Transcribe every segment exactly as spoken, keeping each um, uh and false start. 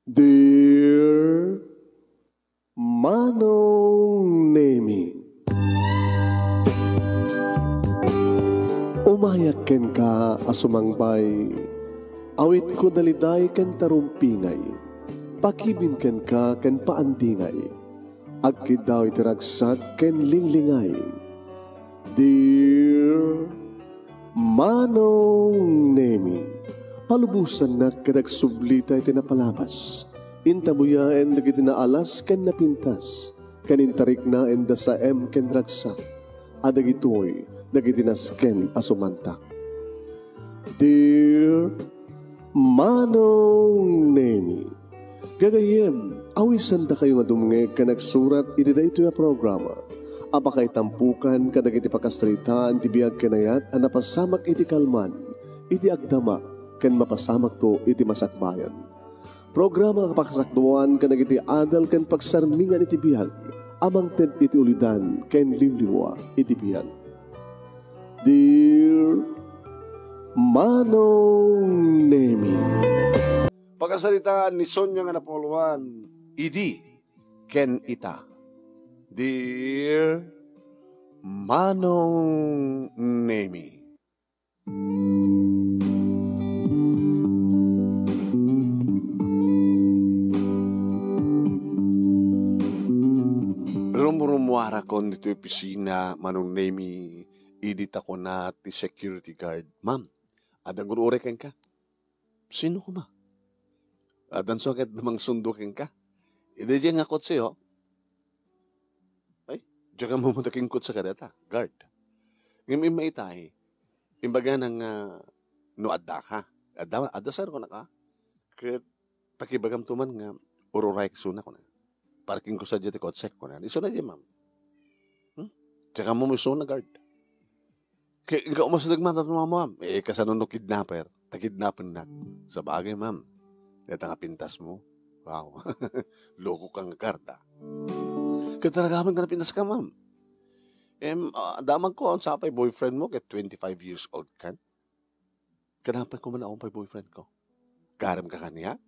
Dear Manong Nemi, umayak kenka a sumangbay, awitko daliday ken tarumpingay, pakibin kenka ken paandingay, agkiddaw iti ragsak ken linglingay. Dear Manong Nemi, palubosannak ket agsublita iti napalabas. Intabuyaen dagiti naalas ken napintas, ken intariknaen da saem ken ragsak, a dagitoy dagiti nasken a sumantak. Dear Manong Nemi, gagayyem, awisandakayo nga dumngeg ken agsurat iti daytoy a programa a pakaitampokan kadagiti pakasaritaan ti biag ken ayat a napasamak iti kalman, iti agdama, ken mapasamakto iti masakbayan. Programa nga pakasakduan kadagiti adal ken pagsarmingan iti biag a mangted iti ulidan ken liwliwa iti biag. Dear Manong Nemi. Pakasaritaan ni Sonia nga napauluan, Idi ken Ita. Dear Manong Nemi. Rumrumuarakon ditoy opisina, Manong Nemi, idi ta kuna ti security guard, "Ma'am, adda gur-uray kenka." "Sino koma?" "Addan suket mangsundo kenka." "Idi diay nga kotse, oh." "Ay, diak ammo ta kin kotse kadata, guard." Ngem immaitay, imbagana nga no addaka. "Adda, adda, sir," kunana. "Ket pakibagamto man nga ur-uray isuna," kuna. "Parkingko sadiay ti kotsek," kuna. "Isuna diay, ma'am." "Hmm? Diak ammo isuna, guard." Kay, ikaw, umasideg man, ma'am. Eh, kasano no kidnapper? Ta kidnappennak. Sabagay, ma'am. Deta nga pintasmo. Wow. Loko ka nga guard, ah. Ket talaga man nga napintaska, ma'am. Em, ah, damagko, awan sa pay boyfriend mo, ket twenty-five years old kan? Kanapan ko man, awan pay boyfriend ko. Garem ka kaniak?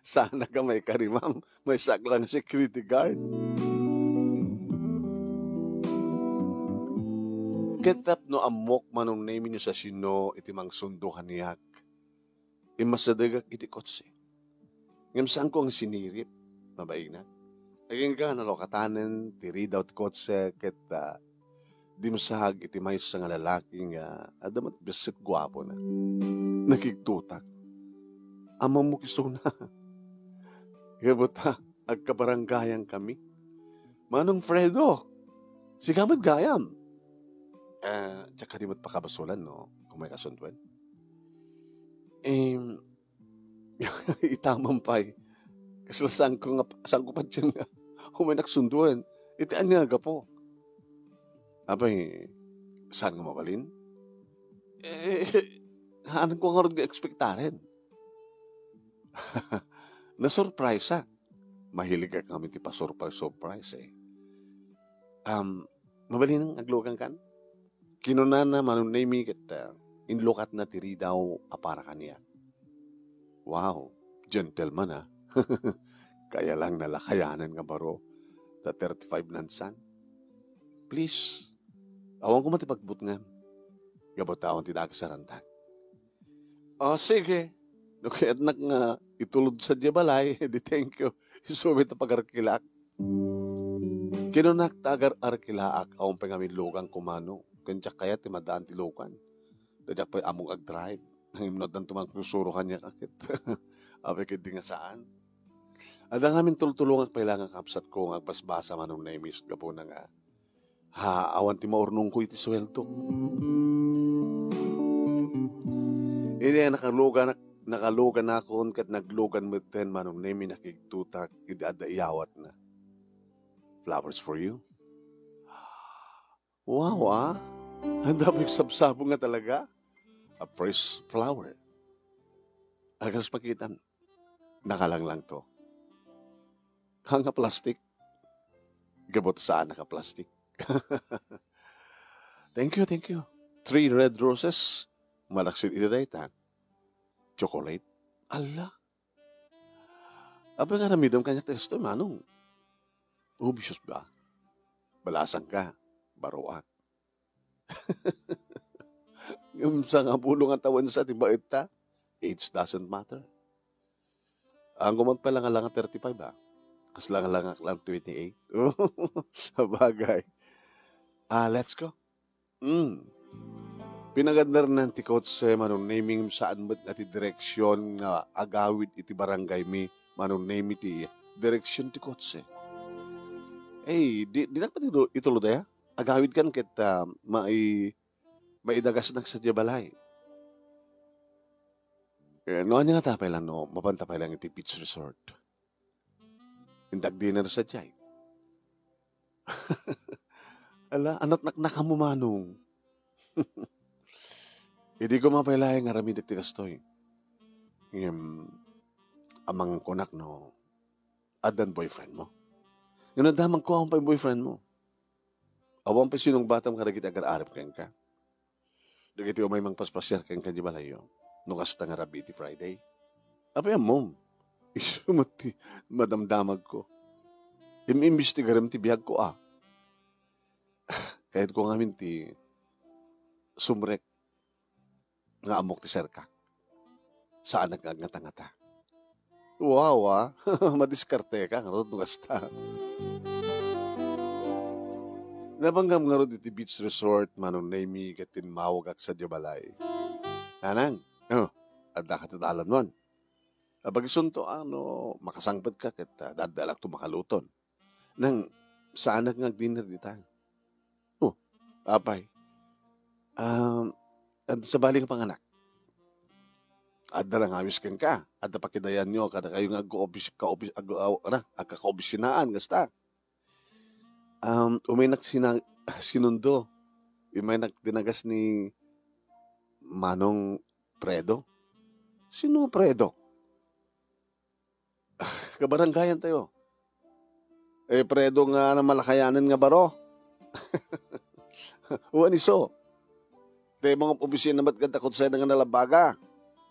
Saan a ka maikari, ma'am. Maysaak lang security guard. Ket tapno ammok, Manong Nemi, no sasino iti mangsundo kaniak, immasidegak iti kotse. Ngem saanko nga sinirip, mabainak. Agingga, nalukatanen ti ridaw ti kotse ket, ah, dimsag iti maysa nga lalaki nga adda met bisit guapona. Nakigtotak. Ammom isuna. Ket buta, agkabaranggayan kami. "Manong Fredo, sika met gayam." "Ah, diak kadi met pakabasolan no umay kasunduen?" Em, Ita man pay. Kasla saanko nga, saanko pay nga umay kasunduen. Iti ania a gapu? Apay, saan nga mabalin? Eh, haanko ngarud nga ekspektaren. Nasurpriseak. Mahiligak ngamin ti pasurprise-surprise, eh. Um, mabalin aglugan kan? Kinunana, Manong Nemi, ket, ah, inlukatna ti ridaw a para kaniak. Wow, gentleman, ah. Kaya lang nalakayanan nga baro ta thirty-five nansan. Please, awan koma ti pagbutngam. Gapu ta awan ti dakasarantak. Ah, sige. No kayatnak nga itulod sadiay balay, di thank you. Isu met ta pagarkilaak. Kinunak ta agar-arkilaak, awan pay ngamin lugan kumano. Ken diak kayat ti madaan ti lugan. Ta diak pay ammok agdrive. Ngem no addan ti mangsursuro kaniak ket, apay ketdi nga saan. Adda ngamin tultulongak pay la nga kabsatko nga agbasbasa, Manong Nemi, gapuna nga ha, awan ti maurnongko iti sueldo. Idi nakaluganak, nakaluganakon ket naglugan metten, Manong Nemi, nakigtotak idi adda iyawatna. "Flowers for you." Wow, ah. Adda pay sabsabong nga talaga. A fresh flower. Agas pakitam. Nakalanglangto. Haan nga plastic. Gapu ta saan a plastic. Thank you, thank you. Three red roses. Malaksid iti dayta. Chocolate. Ala. Apay nga aramidem kaniak ti kastoy, Manong? Obvious ba? Balasangka, baroak. Ngem sangapulo nga tawen sa ti baetta, age doesn't matter. Ang gumat pa lang nga thirty-five, ah. Kas lang nga twenty-eight. Sabagay. Ah, let's go. Hmm. Pinaganarnan ti kotse, Manong Nemy, saan met nga ti direksyon nga agawid iti barangay mi, Manong Nemy, ti direksyon ti kotse. Eh, di, di nagpatilo-, itulo daya? Agawid kan ket, ah, mai-, maidagasnak sadiay balay. Eh, no, ania nga tapay lang, no, mapanta pay lang iti beach resort. Indak dinner sadiay. Ala, anat naknakam mo, Manong. Idi ko mapay laeng nga aramidek ti kastoy. Ngem, amang kunak no, addan boyfriend mo. Ngem nadamag ko, awan pay boyfriend mo. Awan pay sinungbatam kadagiti agar-arem kenka. Dagiti umay mangpaspasiar kenka di balayyo. No kasta nga rabii ti Friday. Apay ammom? Isu met ti madamdamag ko. Im-imbestigarem ti biag ko, ah. Kayat ko ngamin ti sumrek nga ammok ti serkak. Saanak nga agngatangata. Wow, ah. Madiskarte ka, ngarud, no kasta. Nabanggam ngarud iti beach resort, Manong Nemy, ket timmawagak sadiay balay. Nanang, oh, adda ka ti dalan man. Abagisunto, ano, makasangpet ka, ket, ah, daddalak to makaluton. Nang, saanak nga agdinner dita? Oh, apay. Um, adda sabali nga panganak. Adda lang awis kenka. Adda pakidayanyo, kadakayo nga agkaobis-, kaobis-, ag-, aw-, ana, agkakaobisinaan, kasta. Um, umaynak sina-, sinundo. Umaynak dinagas ni Manong Fredo. Sino Fredo? Kabarangayan tayo. Eh, Fredo nga na malakayanan nga baro. Wen iso. Ti mga opisina met kadta konsena nga nalabaga.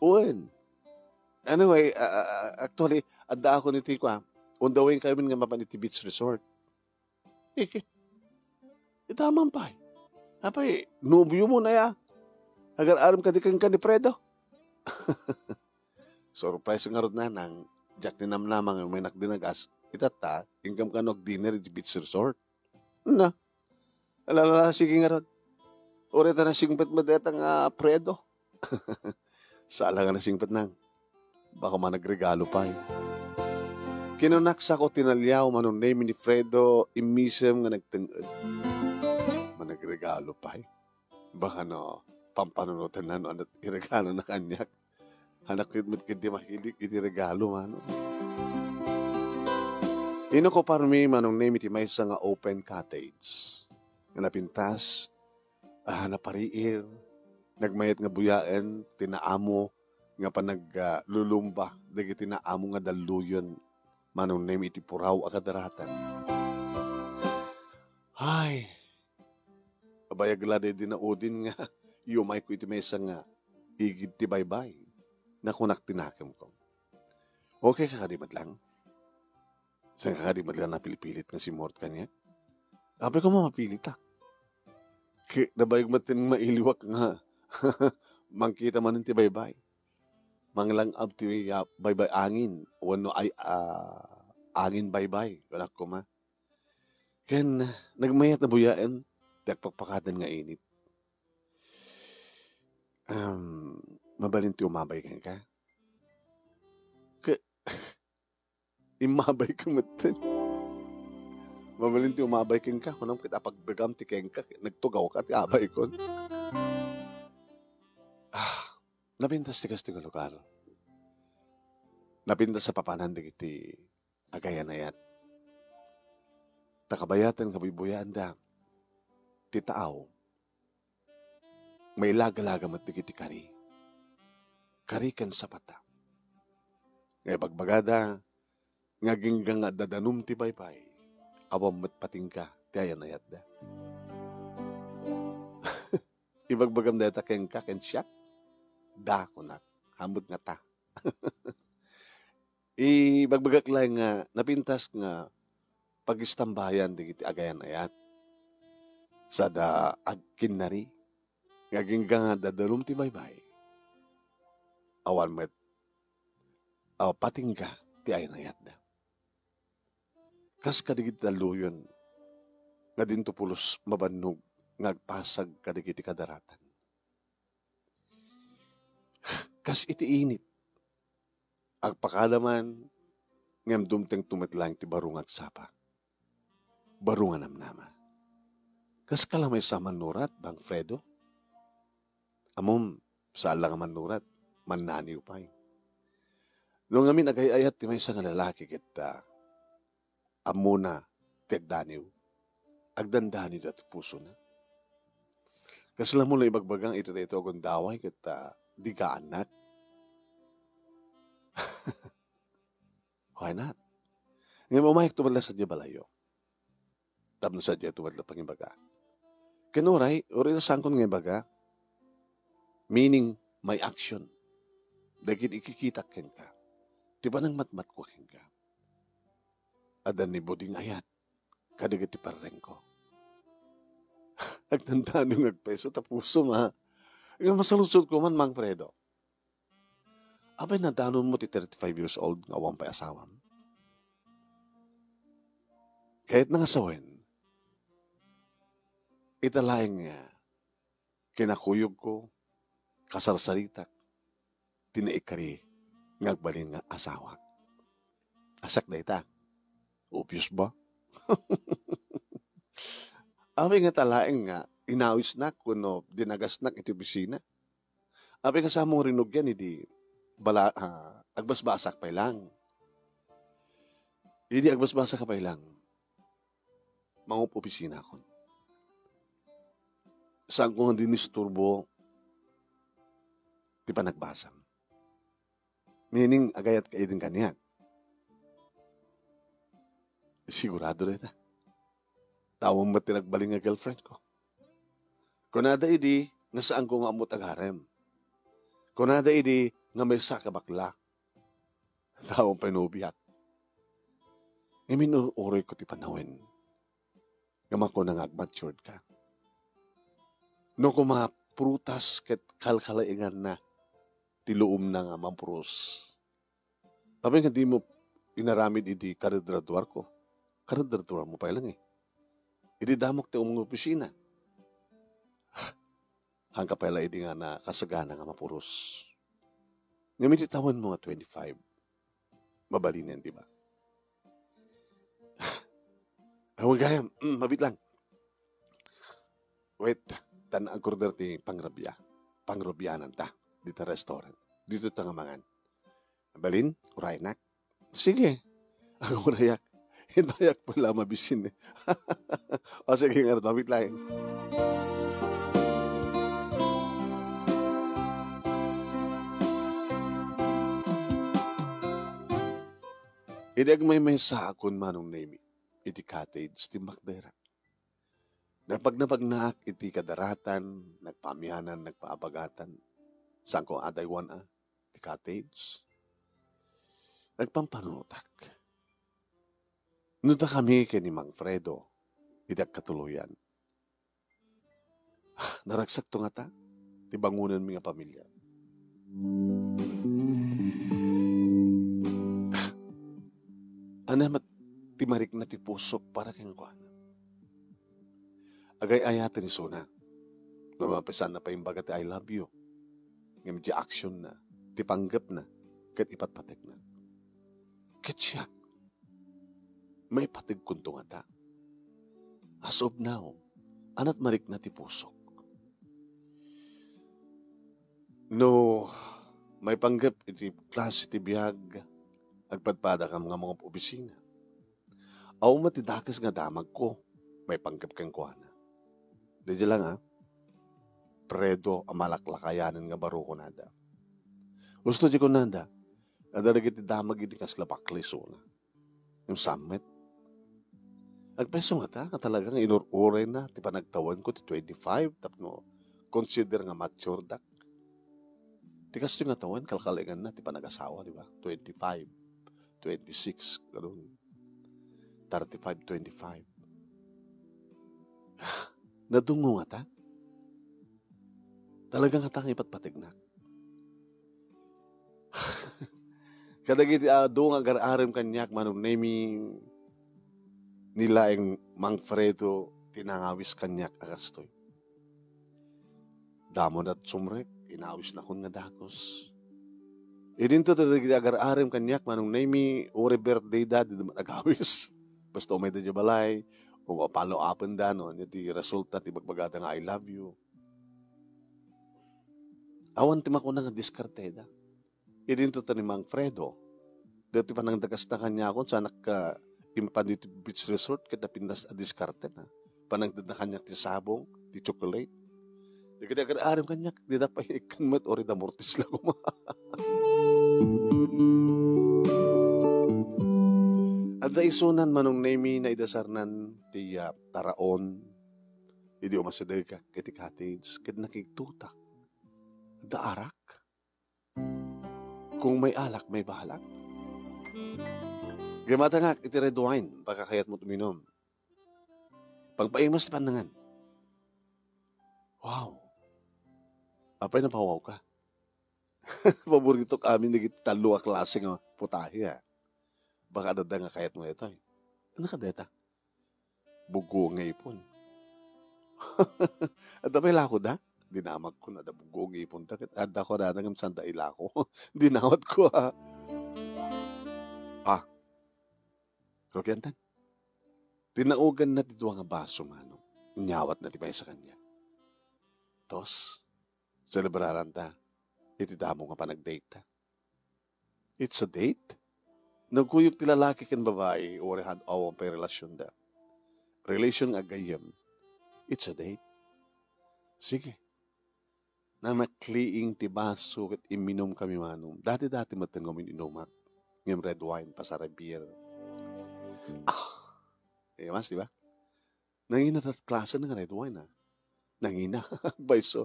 Wen. Anyway, a-, a-, a-, actually, adda ako ni Tiko, ah. On the way kayo nga mapan iti beach resort. Eh, ket, ita man pay. Apay, nobyo mo na ya. Agar-arem kadi kenka ni Fredo. Surprise ngarud, Nanang, diak ninamnama nga umaynak dinagas, itatta, inggam kano agdinner iti beach resort. Na, alala, sige ngarud. Uray ta nasingpet met dayta nga Fredo. Sala nga nasingpet, Nang. Baka managregalo pay. Kinunak sako tinaliaw, Manong Nemy, ni Fredo, immisem nga nagteng-ed. Managregalo pay. Baka no, pampanunotan na no, ano, iregalo na kaniak. Anak ko met ket di mahilig iti regalo, Manong. Inokuparmi, Manong Nemy, ti maysa nga open cottage nga napintas, ah, napariir, nagmayat nga buyaen ti naamo nga panag-, ah, lulumba dagiti naamo nga dalluyon, Manong Nemy, iti puraw a kadaratan. Ay, abayag la daydi naudin nga iumayko iti maysa nga igid ti baybay. Nakunak ti nakemko. Okay ka kadi met lang? Saan ka kadi met lang napilpilit nga simmurot kaniak? Apay koma mapilitak. Ket nabayag met ti mailiwak nga mangkita manen ti baybay. Manglang-ab ti, ah, baybay angin. Wenno ay, ah, angin baybay. Wala koma. Ken nagmayat a buyaen ti agpakpakaden nga init. Um, mabalin ti umabay kenka? Ke-, immabay ka metten. Mabalin ti umabay kenka, kunam ket apagbagam ti kenka, nagtugaw ka ti abay kon. Ah, napintas ti kastoy nga lugar. Napintas a papanan dagiti agayanayat. Ta kabayatan nga buybuyaanda ti tao, mailagalaga met dagiti kari. Kari ken sapata. Nga ibagbagada nga agingga nga adda danum ti baybay, awan met patingga ti ayanayatda. Ibagbagam dayta kenka ken siak? Da, kunak. Haanmo nga ta. Ibagbagak laeng nga napintas nga pagistambayan dagiti agayan-ayat. Sada agkinnari, nga agingga nga dadalum ti baybay. Awan met a patingga ti ayan-ayatda. Kas kadagiti talloyon nga dinto pulos mabannog nga agpasag kadagiti kadaratan. Kas iti init, agpakada man, ngem dumtengto met laeng ti baro nga agsapa. Baro nga namnama. Kaskala maysa a mannurat, Bang Fredo? Ammom, saan la nga mannurat, mannaniw pay. No ngamin agay-ayat ti maysa nga lalaki ket, ah, ammona ti agdaniw, agdandaniwda ti pusona. Kasla mo la ibagbagang iti daytoy a gundaway ket, ah, digaannak? Why not? Ngem umayek to met la sadiay balayyo. Tapno sadiay to met la pangibaga. Ken uray, uray no saankon nga ibaga, meaning my action, dagiti ikikitak kenka, ti panangmatmatko kenka. Adda ni Buding Ayat kadagiti parrengko. Agdandaniw nga agpayso ta pusom, ha? Nga masaludsodko man, Mang Fredo. Apay, nadanonmo ti thirty-five years old nga awan pay asawam? Kayatna nga sawen, ita laeng nga kinakuyogko, kasarsaritak, ti naikari nga agbalin nga asawak. Asak dayta. Obvious ba? Apay, ngata laeng nga inawisnak wenno dinagasnak iti opisina? Apay, kasano mo rinugian idi bala-, ah, agbasbasak pay lang? Idi agbasbasak ka pay lang, mangup-opisinakon. Saanko nga dinisturbo ti panagbasam. Meaning, agayatka idin kaniak. Sigurado dayta. Tawen met ti nagbalin nga girlfriend ko. Kunada idi nga saanko nga ammot agarem. Kunada idi nga maysa ka bakla. Tawen pay nobiak. Ngem inur-uroyko ti panawen nga makuna nga agmatured ka. No koma, prutas ket kalkalainganna ti luomna nga mapuros. Apay nga dimo inaramid idi karedraduarko? Karedraduarmo pay lang, eh. Idi damok ti umungopisina. Haanka pay la idi nga nakasagana nga mapuros. Ngem iti tawenmo nga twenty-five, mabalinen, di ba? Awan gayam, mm, mabit lang. Wait, tan agorder ti pangrabia. Pangrabianan ta dita restaurant. Dito ta nga mangan. Balin, uraynak? Sige. Agurayak. Intayak pay la mabisin, eh. O, sige nga, wait lang. Idi agmaymaysaakon, Manong Nemi, iti cottage ti makdera. Napagnapagnaan iti kadaratan, nagpaamianan, nagpaabagatan. Saanko adaywan a ti cottage. Nagpampanunotak. No dakami ken ni Mang Fredo, idi agkatuloyan. Naragsakto ngata ti bangonenmi nga pamilia. Ania met ti marikna ti pusok para kenkuana? Agay-ayaten isuna. No mapisanna pay imbaga ti "I love you," ngem ti actionna, ti panggepna, ket ipatpategna. Ket siak, maipategkonto ngata? As of now, ania't marikna ti pusok? No maipanggep iti klase ti biag, agpadpadakam nga mangup-opisina. Awan met ti dakes nga damagko, maipanggep kenkuana. Daydiay lang, a, Fredo a malaklakayanen nga baro kunada. Husto ti kunada, adda dagiti damag idi kasla bakli isuna. Ngem saan met. Agpayso ngata nga talaga nga inur-urayna ti panagtawenko ti twenty-five tapno consider nga maturedak. Ti kastoy nga tawen, kalkalainganna ti panagasawa, di ba? Twenty-five. twenty-six, ano, thirty-five twenty-five. Nadungngo ngata. Talaga ngata nga ipatpategnak. Kadagiti adu nga agar-arem kaniak, Manong Nemi, ni laeng Mang Fredo, ti nangawis kaniak a kastoy. Damo dat sumrek, inawisnakon nga dagus. Idinto dagiti agar-arem kaniak, Manong Nemi, uray birthday da, dida met agawis. Basta umayda idiay balay, o follow-upenda, no, ania ti resulta ti bagbagada nga, "I love you." Awan ti makuna nga diskarteda. Idinto ta ni Mang Fredo. Daytoy panangdakasna kaniakon, saanak a impan iti beach resort ket napintas a diskartena. Panangtedna kaniak ti sabong, ti chocolate. Dagiti agar-arem kaniak, dida pay ikkan met, uray da mortis la koma. Adda isunan, Manong Nemi, naidasarnan ti, ah, taraon. Idi umasidegak iti cottage, ket nakigtutak. Adda arak? Kung may alak, may balak. Gimatangak iti red wine, baka kayatmo uminum. Pangpaimas ti pannangan. Wow. Apay, napawaw ka? Paboritok amin dagiti tallo a klase nga putahe, ah. Baka adda nga kayatmo daytoy. Ano ka deta? Buggo nga ipon. Adda pay lakoda? Dinamagko, no adda buggo nga iponda. Ket adda ko dada ngem sanda ilako. Dinawatko, ah. Ah. Rugiantan. Tinaoganna ti dua nga baso, Manong. Inyawatna ti maysa kaniak. Tos, selebraranta iti damo nga panagdate ta. It's a date? Nagkuyog ti lalaki ken babai, uray had-, awan pay relasionda. Relation nga gayyem. It's a date. Sige. Nanakliing ti baso ket imminum kami, Manong. Dati-dati metten nga umin-inumak. Ngem red wine, pasara beer. Ah. Eh, mas, di ba? Nangina ta klase nga red wine, ah. Nangina. Agbayso.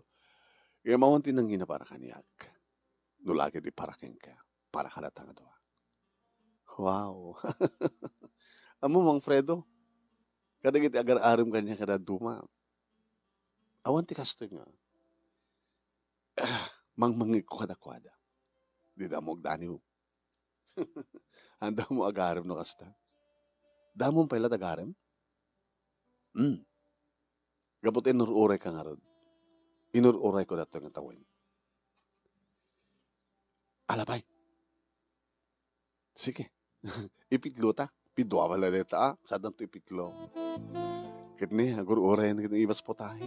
Ngem awan ti nangina para kaniak. No la ket di para kenka. Para kadata nga dua. Wow. Ammom, Mang Fredo, kadagiti agar-arem kaniak kadadduma, awan ti kastoy nga, ah, mangmangngegko kadakuada. Dida ammo agdaniw. Anda mo agarem no kasta? Damom pay la ti agarem? Hmm. Gapu ta inur-urayka ngarud. Inur-urayko datoy nga tawen. Ala pay. Sige. Ipitlo ta. Pidua pay la dayta, ah. Sadanto ipitlo. Ket ni, agur-urayen ket imas putahe.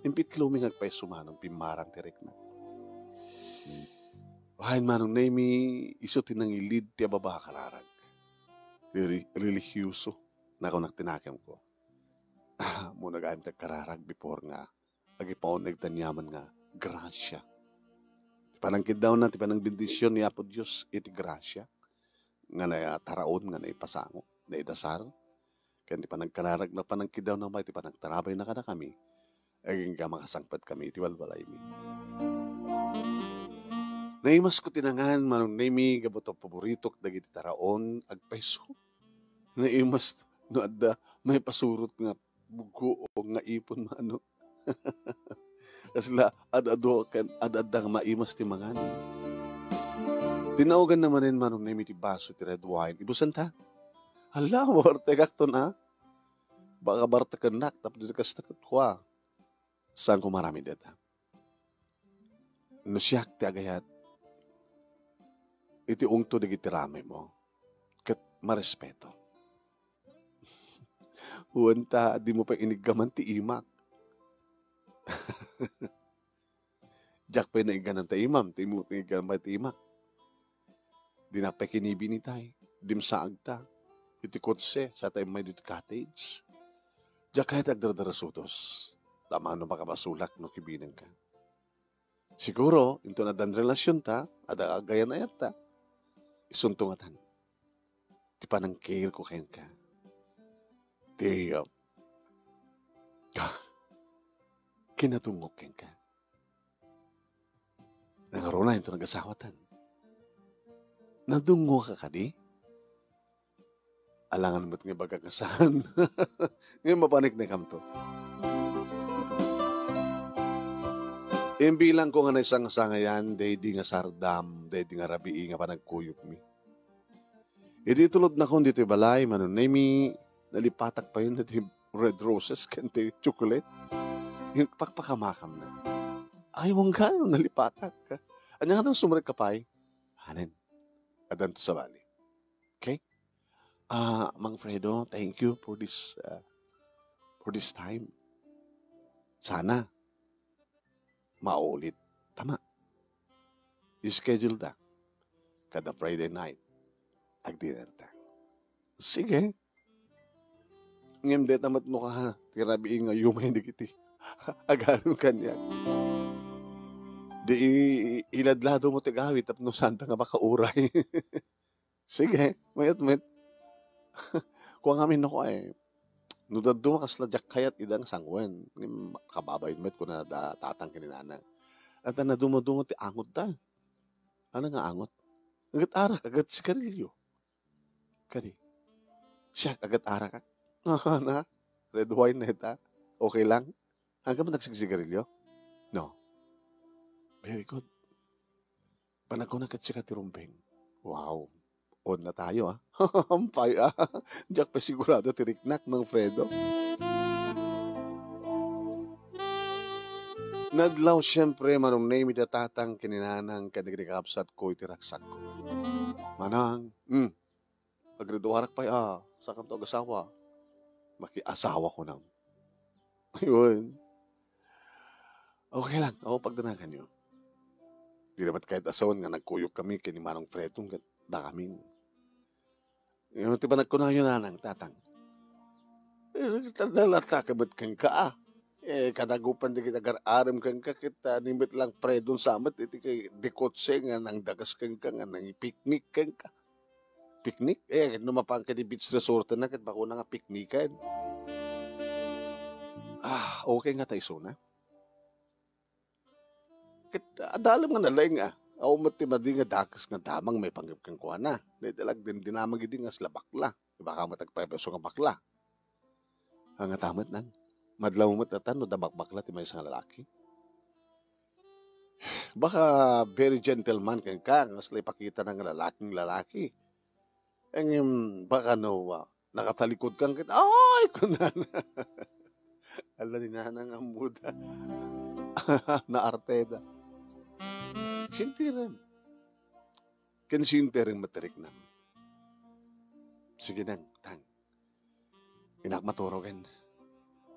Impitlomi nga agpayso, Manong, pimmaran ti rikna. Wen, Manong Nemi, isu ti nangilid ti ababa a kararag. Reli-, relihiyoso. Nakunak ti nakemko. Ah, ammona gayam ti agkararag before nga agipauneg ti aniaman nga grasia. Ti panangkiddawna, ti panangbendision ni Apo Dios iti grasia nga nataraon, nga naipasango, naidasar, ken ti panangkararagna, panangkiddawna pay ti panagtarabayna kadakami, agingga makasangpetkami iti balbalaymi. Naimasko ti nangan, Manong Nemi, gapu ta paboritok dagiti taraon, agpayso. Naimas no adda maipasurot nga buggo o nga ipon, Manong. Kasla ad-adu ken ad-adda nga maimas ti mangan. Tinaoganna manen, Manong Nemi, ti baso ti red wine. Ibusanta? Hala, mabartekakton, a? Baka bartekennak, tapno di kasta ket kua. Saanko maramid dayta? No siak ti agayat, iti ungto dagiti ramay mo, ket marespeto. Wen ta, dimo pay iniggaman ti imak. Diak pay naigganan ta imam, ti imo ti inigganan pay ti imak. Dinak pay kinibinitay, dimsaagta iti kotse, sa ta immay ditoy cottage. Diak kayat agdardarasudos. Amangan no makabasolak no kibinenka. Siguro, inton addan relasionta, adda aggayan-ayatta. Isunto ngatan ti panangkirko kenka. Ti, uh, kinatungok kenka. Nangaruna inton nagasawatan. Nadungngoka kadi? Alangan met nga ibagak nga saan. Ngem mapaniknekamto. Imbilangko nga naisangsangayan, daydi nga sardam, daydi nga rabii nga panagkuyogmi. Idi itulodnakon ditoy balay, Manong Nemi, nalipatak payen daydi red roses ken ti chocolate. Pakpakamakamna. Ay, wanggayo, nalipatak. Ania nga sumrek ka pay? Hanen. Addanto sabali. Okay? Ah, Mang Fredo, thank you for this, ah, for this time. Sana maulit. Tama. I-schedule ta. Kada Friday night, agdinner ta. Sige. Ngem deta met no ka, ti rabii nga umay dagiti agarem kaniak. Di i-, iladlado mo ti gawi tapno santa nga makauray. Sige, mayat met. Kua ngamin no kua, eh. No dadduma kasla diak kayat ida nga sanguen. Ngem kababain met kuna da tatang ken ni nanang. Ata naduma-duma ti angot da. Ano nga angot? Agat arak, agat sigarilyo. Kadi. Siak, agat arak, ah. Na, red wine na ita. Okay lang? Hanggang mo nagsigsigarilyo? No. Very good. Panagkuna ket sika ti rumbeng. Wow. On na tayo, ah. Ampay, ah. Diak pa sigurado ti riknak, Mang Fredo. Nadlaw, siyempre, Manong Nemi, da tatang ken ni nanang ken dagiti kakabsatko iti ragsakko. Manang, hmm, agriduarak pay a, sakanto agasawa. Makiasawa ko nam. Ayun. Okay lang, ako pagdanaganyo. Di naman kahit asawan nga nagkuyog kami kini Manong Fredo ket dakamin. Ngem ti panagkunayo nanang, tatang. Eh, tadalata ka met kenka, ah. Eh, kadagupan dagiti agar-arem kenka, ket, ah, ni met lang Fredon sa met iti kay dikotse nga nangdagas kenka, nga nangipiknik kenka. Piknik? Eh, no mapan ka di beach resort na, ket bakuna nga pikniken. Ah, okay nga ta isuna. Ket adalem nga nalaing, ah. Awan met ti madi nga dakes nga damang maipanggep kenkuana. Dayta la agdindinamag idi nga asla bakla. Baka met agpayso nga bakla. Ania met nang, madlaw met ata no da bakbakla ti maysa nga lalaki. Baka very gentleman kenka, nga asla ipakitana nga lalaking lalaki. Ngem, baka no, ah, nakatalikod ka ket, "Ay!" kunana. Ala ni nanang ammoda. Naarteda. Sintiren. Ken sintiren met ti riknam. Sige nang, tang. Innak maturaw ken.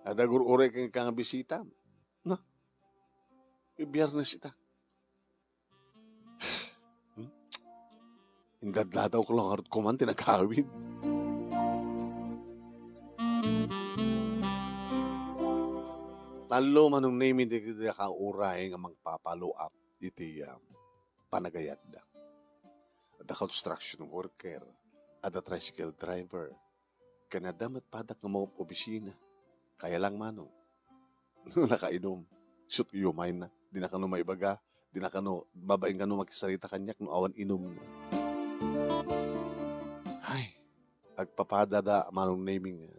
Adda gur-uray kenka nga bisita. No? Biyernes ita. Hmm? Indadladaw ko lang ngarud koman ti nagawid. Tallo, Manong Nemi, dagiti nakauray nga mangpapalo up iti, ah, panagayatda. Adda construction worker, adda tricycle driver, ken adda met padak nga maob-obisina. Kaya lang, Manong. Nakainom. Sut, iumayna. Di na kano maibaga. Di na kano, babaen kano makisarita kaniak no awan inumna. Ay, agpapadada, Manong Nemi, nga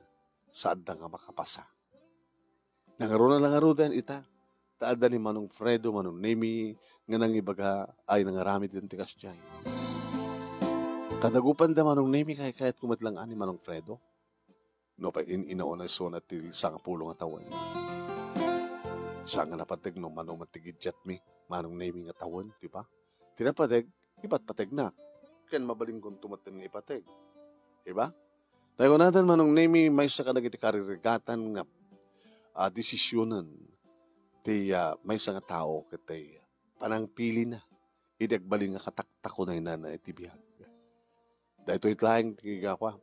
saanda nga makapasa. Nangaruna la ngaruden ita. Ta adda ni Manong Fredo, Manong Nemi, nga nangibaga ay nangaramid iti kasdiay. Kadagupanda, Manong Nemi, kay kayatko met lang ani, Manong Fredo. No, pa in-, inauna isuna ti sangapulo nga tawen. Saan nga napateg no mano met ti giddiatmi, Manong Nemi, nga tawen, di ba? Ti napateg, ipatpategnak. Ken mabalinkonto met nga ipateg. Di ba? Tay kunadan, Manong Nemi, maysa kadagiti karirigatan nga, ah, desisionen ti, ah, maysa nga tao ket tay panangpilina idi agbalin nga kataktakonayna iti biag. Daytoy laeng ti gapa.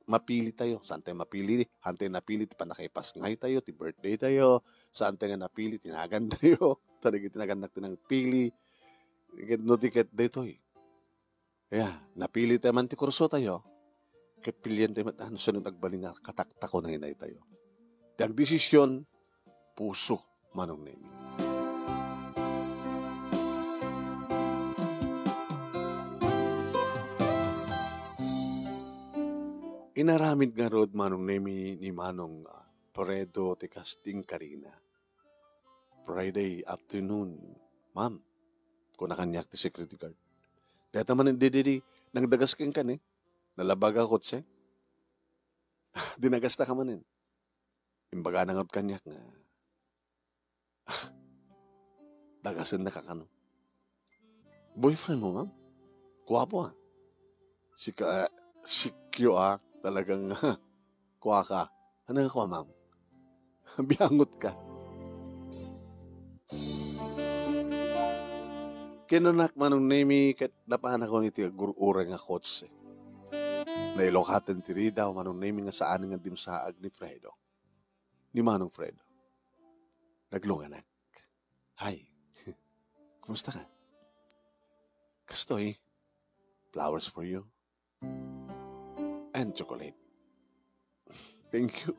Mapili tayo. Saan tayo mapili? Saan tayo napili ti pannakaipasngay tayo, ti birthday tayo. Saan tayo nga napili ti nagan tayo. Talaga ti nagannak ti nangpili. Ket no di ket daytoy. Ya, napili tayo man ti kurso tayo. Ket pilian tayo met, ah, no saan agbalin nga kataktakonayna tayo. Ti agdesisyon, puso, Manong Nemi. Inaramid ngarud Manong Nemi ni Manong, ah, Fredo ti kas ti inkarina. Friday afternoon, "Ma'am," kuna kaniak ti security guard. "Dayta manen, di, di, di, nagdagas kenka ni. Nalabaga kotse. Dinagasta ka manen." Imbagana ngarud kaniak nga, "Dagasennaka kano?" "Boyfriend mo, ma'am? Guapo, ah." "Sika, eh, sikyo, ah. Talagang, kuaka. Ano nga kua, ma'am? Biangot ka." Kinunak Manong Nemi ket napanakon iti agur-uray nga kotse. Nailukaten ti ridaw Manong Nemi nga saan nga dimsaag ni Fredo. Ni Manong Fredo. Naglunganak. "Hi. Kumusta ka?" "Kastoy, flowers for you. And chocolate." "Thank you.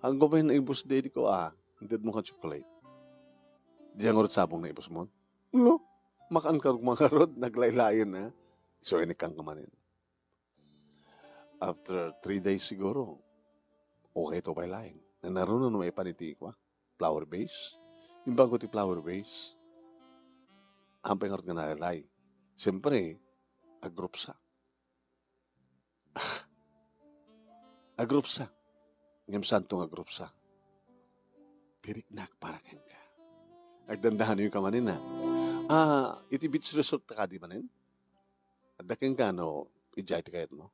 Anggo pay naibus daydi ko, ah. Intedmo ka chocolate." "Diay ngarud sabong naibus mo?" "No. Makan ka ngarud, naglaylayen, ah." So, inikkan ka manen. After three days siguro, okay to pay laeng. Nanaruno no maipan iti kua, flower vase. Imbago ti flower vase, ampay ngarud nga nalaylay. Siyempre, agrupsa. Agrupsa. Ngem santo nga agrupsa. Tiriknak para kenka. Agdandanan ka manen, ah. Ah, iti beach resort ta kadi manen? Adda kenka no, idiay ti kayatmo?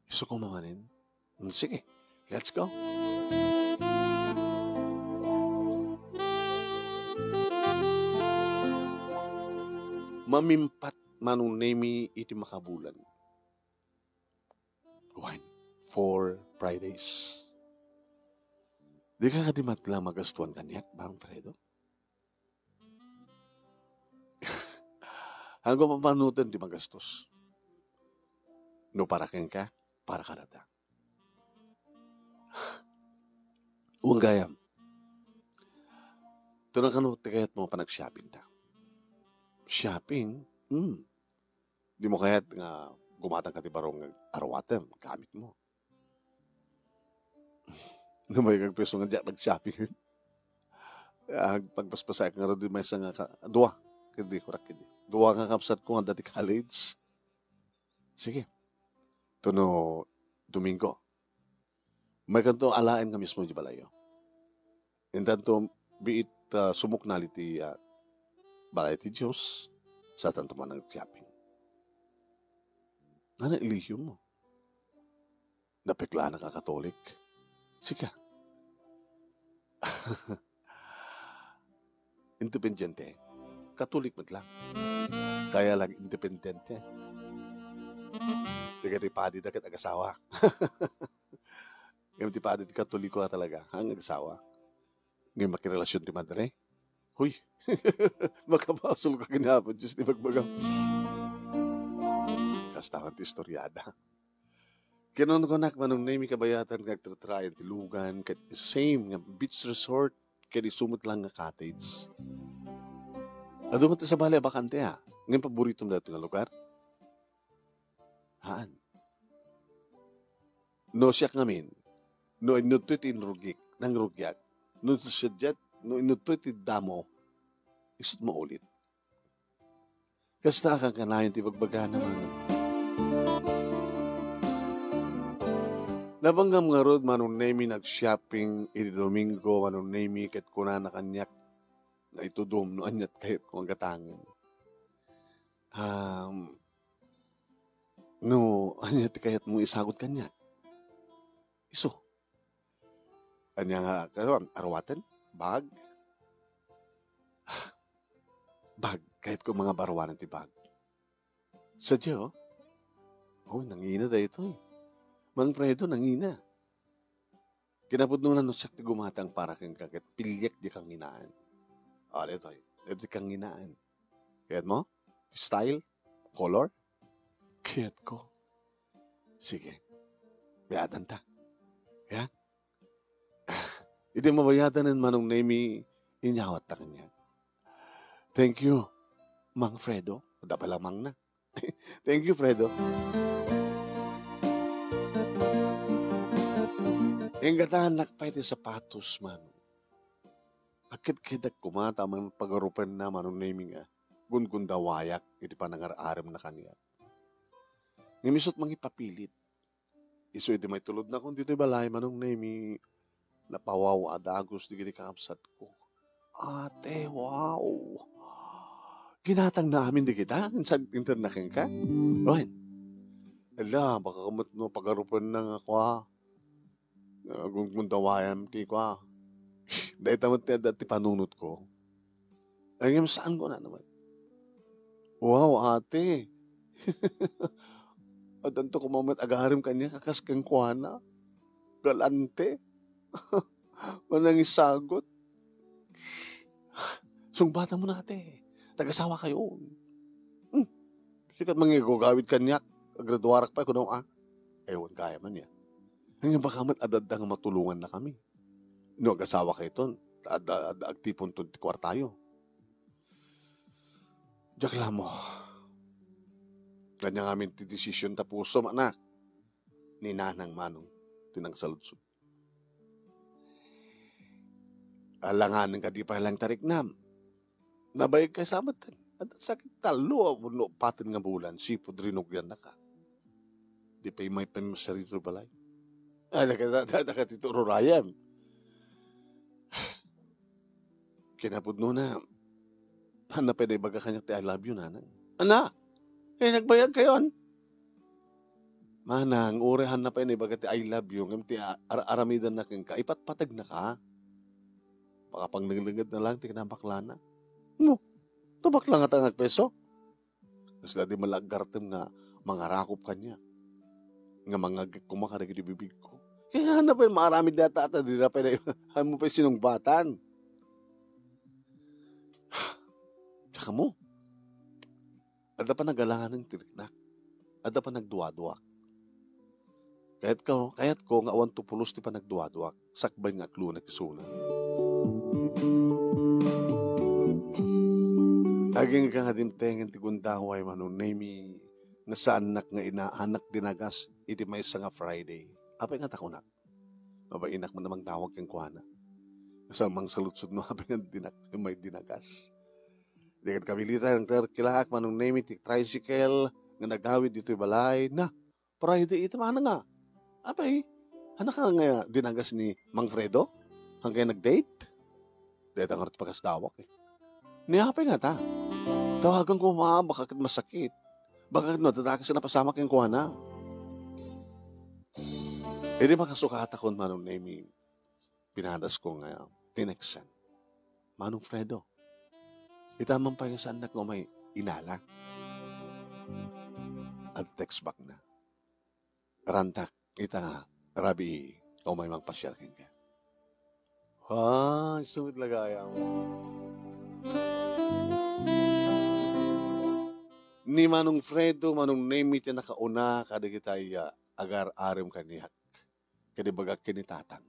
Isu koma manen? Mm, sige, let's go. Mamimpat Manong Nemi iti makabulan. Wine for Fridays. Dika kadi met la magastuan kaniak, Manong Fredo? Anggo papanunoten ti magastos. No para kenka, para kadata. Wen gayam. Tuna kano ti kayatmo panag-shopping ta? Shopping? Hmm. Dimo kayat nga gumatangka ti baro nga aruatem, gamitmo? No maikagpayso nga diak nag-shopping. Agpagpaspasaek ngarud ti maysa nga ka-, dua. Kadi, kurak kadi. Dua nga kabsatko nga adda ti college. Sige. Tuno Domingo. Maykanto alaen nga mismo iti balayyo. Intanto, biit, ah, sumuknal iti, ah, balay ti Dios, satanto man nag-shopping. Ano ilihiyom mo? Napeklanak a Katolik? Sika? Independiente. Katolik met lang. Kaya lang independente. Dagiti padi da ket agasawa. Ngem ti padi ti Katoliko a talaga, haan nga agasawa. Ngem makirelasion ti madre. Huy! Makabasol ka ken Apo Dios ti bagbagam. Kasta man ti istoriada. Kinunkunak Manong Nemi kabayatan nga agtatrayan ti lugan, ket same nga beach resort, ket isu met lang nga cottage. Adu met sabali a bakante, ha? Ngem paboritom daytoy nga lugar? Haan. No siak ngamin, no inno toy ti inrugik, nangrugiak, no sadiay, no inno toy ti damo, isut maulit. Kasta a kankanayon ti bagbagana, Manong. Nabanggam ngarud, Manong Nemi, nag-shopping idi Domingo, Manong Nemi, ket kunana kaniak, naitudom no ania ti kayatko nga gatangen. Um, no ania ti kayatmo isagut kaniak? Isu. Ania nga, karon, aruaten? Bag? Bag. Kayatko nga aruanen ti bag. Sadiay, oh. Oh, nangina daytoy. Manong Fredo, nangina. Kinapudno na no siak ti gumatang para kenka ket piliek di kanginaan. Ah, daytoy. Daytoy kanginaan. Kayatmo? Style? Color? Kayatko. Sige. Bayadanta. Ya? Idi mabayadanen, Manong Nemi, inyawatta kaniak. Thank you, Mang Fredo. Adda pay la mangna. Thank you, Fredo. Inggatanak pay ti sapatos, Manong. Akidkidak koma ta amangan pagarupenna, Manong Nemi, nga gungundawayak iti panangar-aremna kaniak. Ngem isut' mangipapilit. Isu idi maitulodnakon ditoy balay, Manong Nemi, napawaw a dagus dagiti kakabsatko. Ate, wow! Ginatangna amin dagita, insan-, interna kenka? Wen. Ala, baka met no pagarupenna nga kua. Agunggundawayan ti kua. Dayta met ti adda ti panunotko. Ay, ngem saan ko na naman. Wow, ate. Addanto koma met agarem kaniak a kas kenkuana. Galante. Manangisagot. Sungbatanmo na, ate. Nagasawa kayo. Hmm. Sika ti mangigugawid kaniak. Agraduarak pay kuno, a. Ewan, gayam man ya. Ngem baka met adda nga matulongannakami. No agasawa kayton, adda, adda agtiponton ti kuartayo. Diak la ammo. Ania ngamin ti desisyon ta pusom, anak. Ni Nanang Manong ti nangsaludsod. Alanganen kadi pay laeng ti riknam. Nabayag kay sa met. Adda sakit tallo wenno upat nga bulan, sipud rinugyannak. Di pay maipammasar ditoy balay. Ay, daka, daka, daka ti tururayan. Kinapudnona, haanna pay naibaga kaniak ti I love you, Nanang. Ana? Eh, nagbayag kayon? Manang, uray haanna pay naibaga ti I love you, ngem ti a-, ar-, aramidanna kenka, ipatpategnaka. Makapangnengnengedna laeng ti kinabaklana. No, tabakla ngata nga agpeso? Kasla di man la aggartem nga mangarakop kaniak. Nga mangngeg koma kadagiti bibigko. Kaya nga pay maaramid dayta, ta dira pay na-, haanmo pay sinungbatan. Saka mo, adda panagalanganen ti riknak. Adda panagduaduak. Kayatko, kayatko nga awan to pulos ti panagduaduak, sakbay nga aklona ti suna. Agingga nga dimtengen ti gundaway, Manong Nemi, nga saannak nga ina-, haannak dinagas iti maysa nga Friday. Apay nga ta kunak? Mabainak man a mangdawag kenkuana. Sa mangsaludsod no apay nga dinak-, may dinagas. Di ket kabilitan nga agtarkilaak, Manong Nemi, ti tricycle nga nagawid ditoy balay. Na, Friday iti manang nga. Apay, haanna ka nga dinagas ni Mang Fredo? Haankayo nag-date? Dayta ngarud ti pakasdawak, eh. Ni apay ngata? Tawagan ko ma, baka ket masakit. Baka ket madadakas a napasamak kenkuana. Idi makasukatakon, Manong Nemi, pinadasko nga tineksan. Manong Fredo, ita man pay nga saannak nga umay inala. Adda text back na. Rantak, ita nga, rabii, umay mangpasiar kenka. Ah, sungit lagayam. Ni Manong Fredo, Manong Nemi ti nakauna kadagiti, ah, agar-arem kaniak. Ket ibagak ken ni Tatang,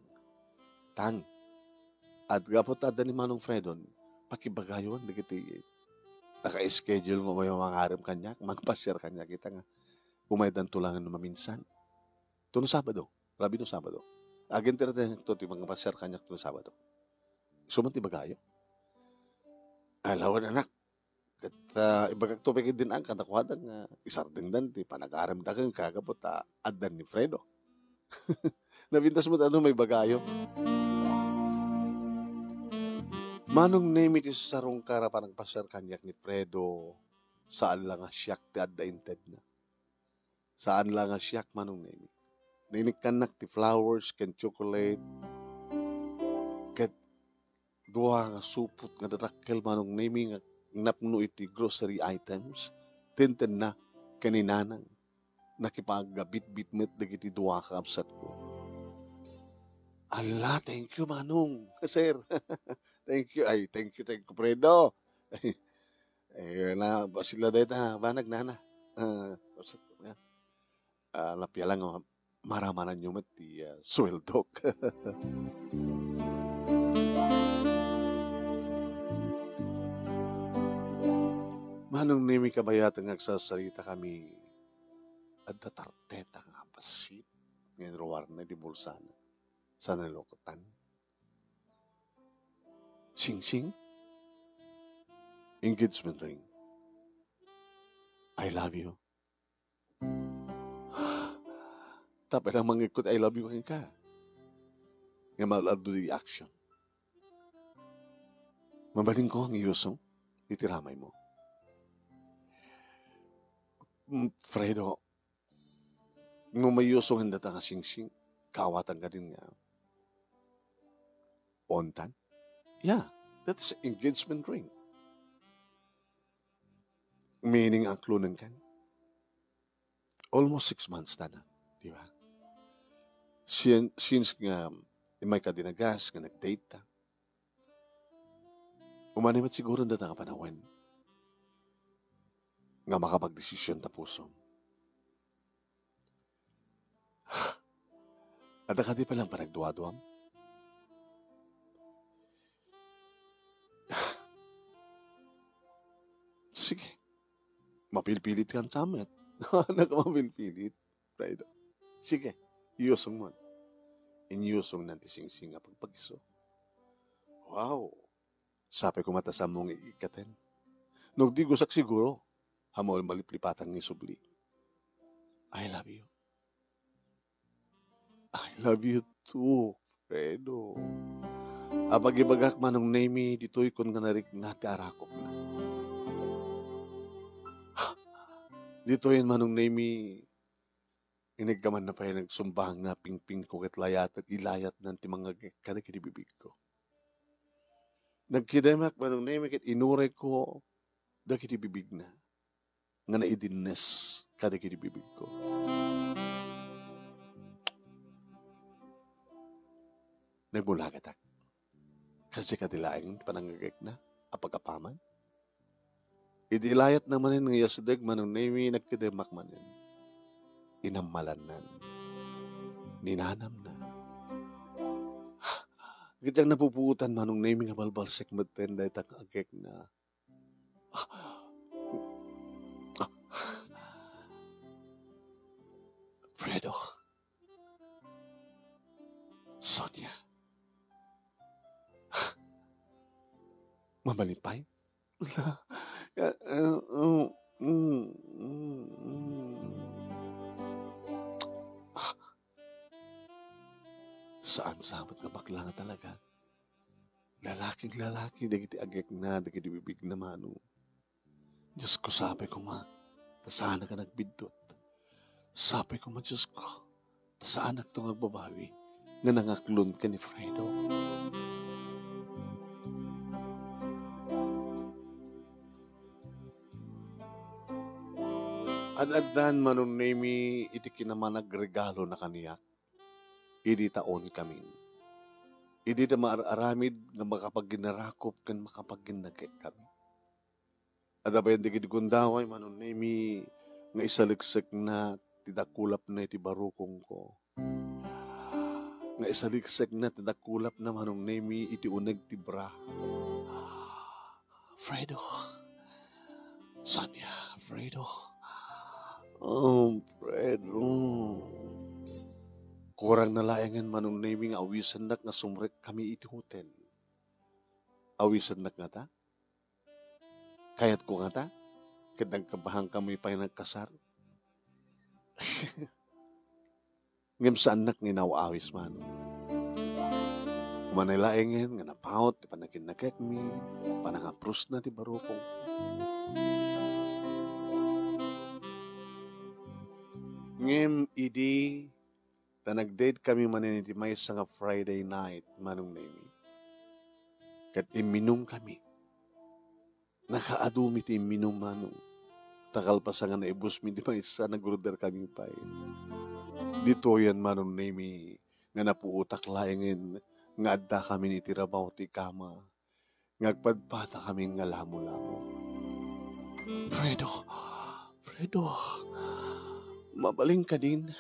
"Tang, at gapu ta adda ni Manong Fredon, pakibagayon dagiti naka-schedule nga umay mangarem kaniak, mangpasiar kaniak ita nga umaydanto laeng no maminsan. Tuno Sabado, rabii no Sabado. Agintertenakto ti mangpasiar kaniak tuno Sabado. Isu man ti ibagayo." "Alawen, anak." Ket, ah, ibagakto pay ketdin kadakuada nga isardengdan ti panagaremda kenka gapu ta addan ni Fredo. Napintas met no maibagayo. Manong Nemi ti sarungkar a panagpasiar kaniak ni Fredo, saan la nga siak ti adda intedna. Saan la nga siak, Manong Nemi. Nainikkannak ti flowers ken chocolate, ket dua nga supot nga dadakkel, Manong Nemi, nga napno iti grocery items. Tintenna ken ni Nanang. Nakipagabitbit met dagiti dua a kakabsatko. Ala, thank you, Manong. Sir. Thank you. Ay, thank you, thank you, Fredo. Eh, na, bassit la dayta, banag, nana. Ah, bassit, ah, ah, napia lang, ah, maramananyo met ti, ah, sueldok. Manong Nemi, kabayatan nga agsasarita kami, adda tarteta nga bassit nga inruarna iti bulsana. Saan a nalukotan? Singsing? Engagement ring. I love you. Tapno lang mangikot, "I love you," kenka. Nga malado di action. Mabalinko nga iyusong iti ramay mo. Mm, Fredo, no mayusong data nga singsing, kaawatan ka din nga ontan? Yeah, that's engagement ring. Meaning, aklonen kan. Almost six months ta na, di ba? Sin-, since nga immay ka dinagas nga nag-date ta, umani met siguro data nga panawen nga makapagdesisyon ta pusom. Adda kadi pay lang panagduaduam? Sige. Mapilpilit kan samet. Nagmapilpilit. Fredo. Sige. Iyusong mo. Inyusong nan ti singsing nga pagpagiso. Wow. Sapay koma ta saanmo nga ikkaten. No di gusak siguro, ammom a maliplipatan nga isubli. I love you. I love you too, Fredo. Apagibagak, Manong Nemi, ditoy kon nga narikna ti arakopna. Ditoy, Manong Nemi, inigkaman na pay nagsumbang na pingpingko ket layat, ilayatnan ti mangagek kadagiti bibigko. Nagkidemak, Manong Nemi, ket inuregko dagiti bibigna nga naidinnes kadagiti bibigko. Nagbulagatak. Kasdi kadi laeng ti panangagekna a pagapaman. Idi ilayatna manen nga yasdeg, Manong Nemi, nagkidemak manen. Inammalannan. Ninanamna. Ket diak napupuotan, Manong Nemi, nga balbalsek metten dayta nga agekna. Fredo. Sonia. Mabalin pay? Saan sa met nga bakla nga talaga. Lalaki, lalaki dagiti agekna, dagiti bibigna, Manong. Diosko, sapay koma, ta saanak a nagbiddut. Sapay koma, Diosko, ta saanakto nga agbabawi nga nangaklon ken ni Fredo. Ad-addan, Manong Nemi, iti kinamanagregalona kaniak. Idi taonkami. Idi ta maar-aramid nga makapaginarakop ken makapaginagek kami. Adda pay dagiti gundaway, Manong Nemi, nga isaleksekna ti dakulapna iti barukongko. Nga isaleksekna ti dakulapna, Manong Nemi, iti uneg ti bra. Fredo. Sonia, Fredo. Oh, Fredo. Kurang na laengen, Manong Nemi, nga awisennak nga sumrek kami iti hotel. Awisennak ngata? Kayatko ngata? Ket nagkabahan kami pay nagkasar. Ngem saannak nga inaw-awis, Manong. Umanay laengen nga napaut ti panaginagekmi, panangaprusna ti barukong. Ngem idi ta nag-date kami manen iti maysa nga Friday night, Manong Nemi. Ket imminum kami. Nakaadumi ti imminum, Manong. Ta kalpasan nga naibusmi ti maysa, nag-order kami pay. Ditoyen, Manong Nemi, nga napuotak laengen nga addakamin iti rabaw ti kama nga agpadpadakami nga lamolamo. Fredo, Fredo, mabalin kadin?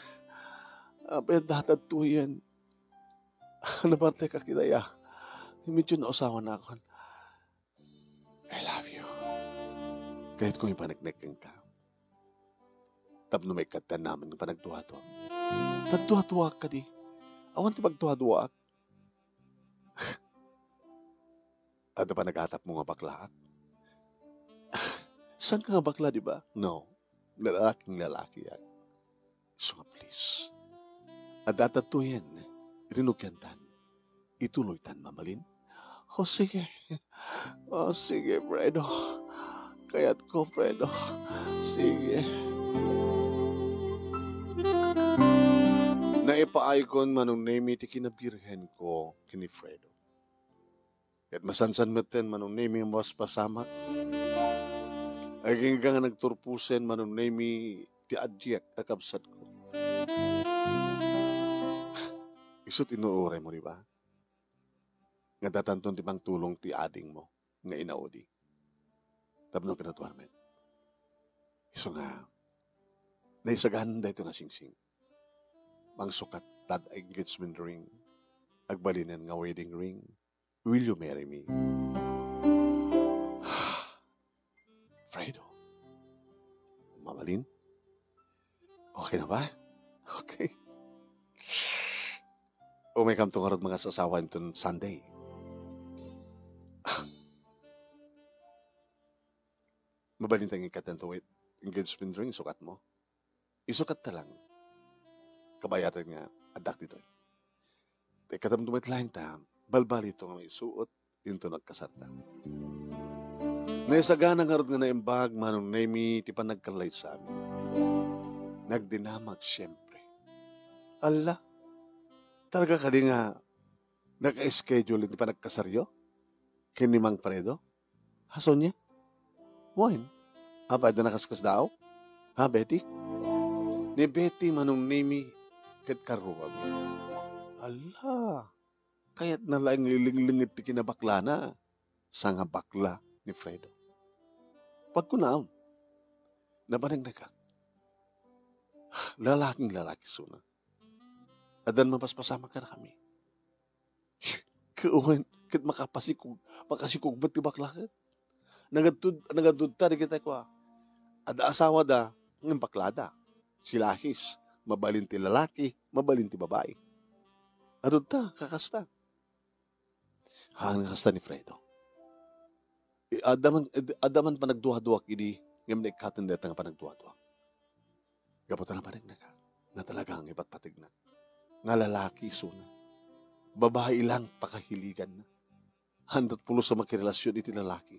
Apay adda tadtoyen? Napartek a kitaya. Medyo nausawanakon. I love you. Kayatko ipaneknek kenka. Tapno maikkattaennamin nga panagduaduam. Nagduaduaak kadi. Awan ti pagduaduaak. Adda pay nagatapmo nga baklaak? Saan ka nga bakla, di ba? No. Lalaking lalakiak. Isu nga, please. Adda tattoyen. Rinugiantan. Ituloytan, mabalin? O, sige. O, sige, Fredo. Kayatko, Fredo. Sige. Naipaaykon, Manong Nemi, ti kinabirhenko ken ni Fredo. Ket masansan metten, Manong Nemi, a mapaspasamak. Agingga nga nagturposen, Manong Nemi, ti adiak a kabsatko. Isu ti inuray mo, di ba? Nga adda tanton ti pangtulong ti adingmo nga inaudi tapno pinaduarmen. Isu nga, naisagana daytoy nga singsing. Mangsukat ta engagement ring, agbalinen nga wedding ring. Will you marry me? Fredo. Mabalin? Okay na ba? Okay. Umaykamto ngarud mangasasawa inton Sunday. Mabalin ta nga ikkatentuet engagement ring sukatmo. Isukat ta lang. Kabayatan nga, addak ditoy. Ti katamdumet laeng ta, balbaliw nga maisuot, inton agkasarta. Naisagana ngarud nga naimbag, Manong Nemi, ti panagkallaysami. Nagdinamag, siyempre. Alla, talaga kadi nga naka-schedule ti panagkasaryo? Ken ni Mang Fredo? Ha, Sonia? Wen? Apay, adda nakaskasdaaw? Ha, Betty? Ni Betty, Manong Nemi, ket karuami. Alla, kayatna laeng nga ilinglinged ti kinabaklana, sangabakla ni Fredo. Pagkunaam, nabanagnak. Lalaking lalaki isuna. Addan mapaspasamak kadakami. Ket wen, ket makapasikog, makasikog met ti bakla ket. Nagadtud-, nagadtud ta dagiti kua. Adda asawada, ngem baklada. Silahis, mabalin ti lalaki, mabalin ti babai. Adda ta, kakasta. Haan nga kasta ni Fredo. I-, adda man, adda man panagduaduak idi, ngem naikkaten dayta nga panagduaduak. Gapu ta nabanagnak, nga talaga nga ipatpategna. Nga lalaki isuna. Babai lang pakahiliganna. Handat pulos a makirelasion iti lalaki.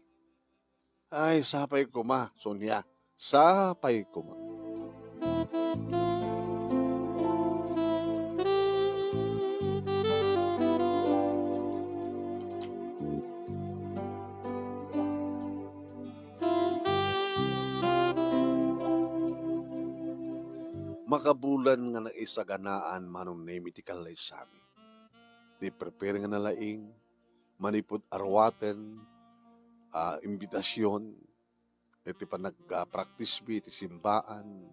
Ay, sapay koma, Sonia. Sapay koma. Makabulan nga naisaganaan, Manong Nemi, ti kallaysami. Ni prepare nga nalaing, manipud arwaten, ah, imbitasion, iti panag-, ah, practice mi iti simbaan,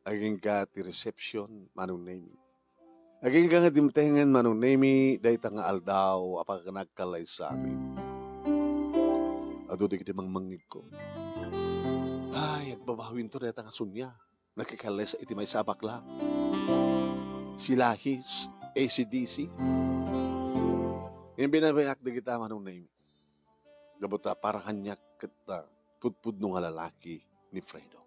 agingga ti reception, Manong Nemi. Agingga nga dimtengen, Manong Nemi, dayta nga aldaw a panagkallaysami. Adu dagiti mangmangngegko. Ay, agbabawinto dayta nga Sonia. Nakikalles iti maysa a bakla. Silahis, A C D C. Ngem binabayak dagita, Manong Nemi. Gapu ta para kaniak ket, ah, pudpudno nga lalaki ni Fredo.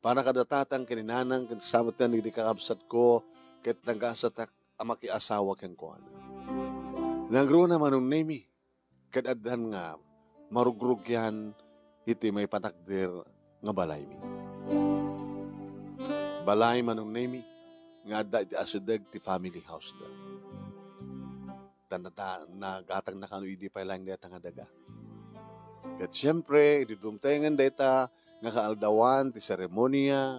Para kada tatang ken inanang ken sabatan dagiti kakabsatko ket nagasatak a makiasawa kenkuana. Nangruna, Manong Nemi, ket addan nga marugrugian iti maipatakder nga balaymi. Balay, Manong Nemi, nga adda iti asideg ti family house da. Ta nata-, nagatangna kano idi pay laeng dayta nga daga. Ket siempre, idi dumtengen dayta nga kaaldawan ti seremonia,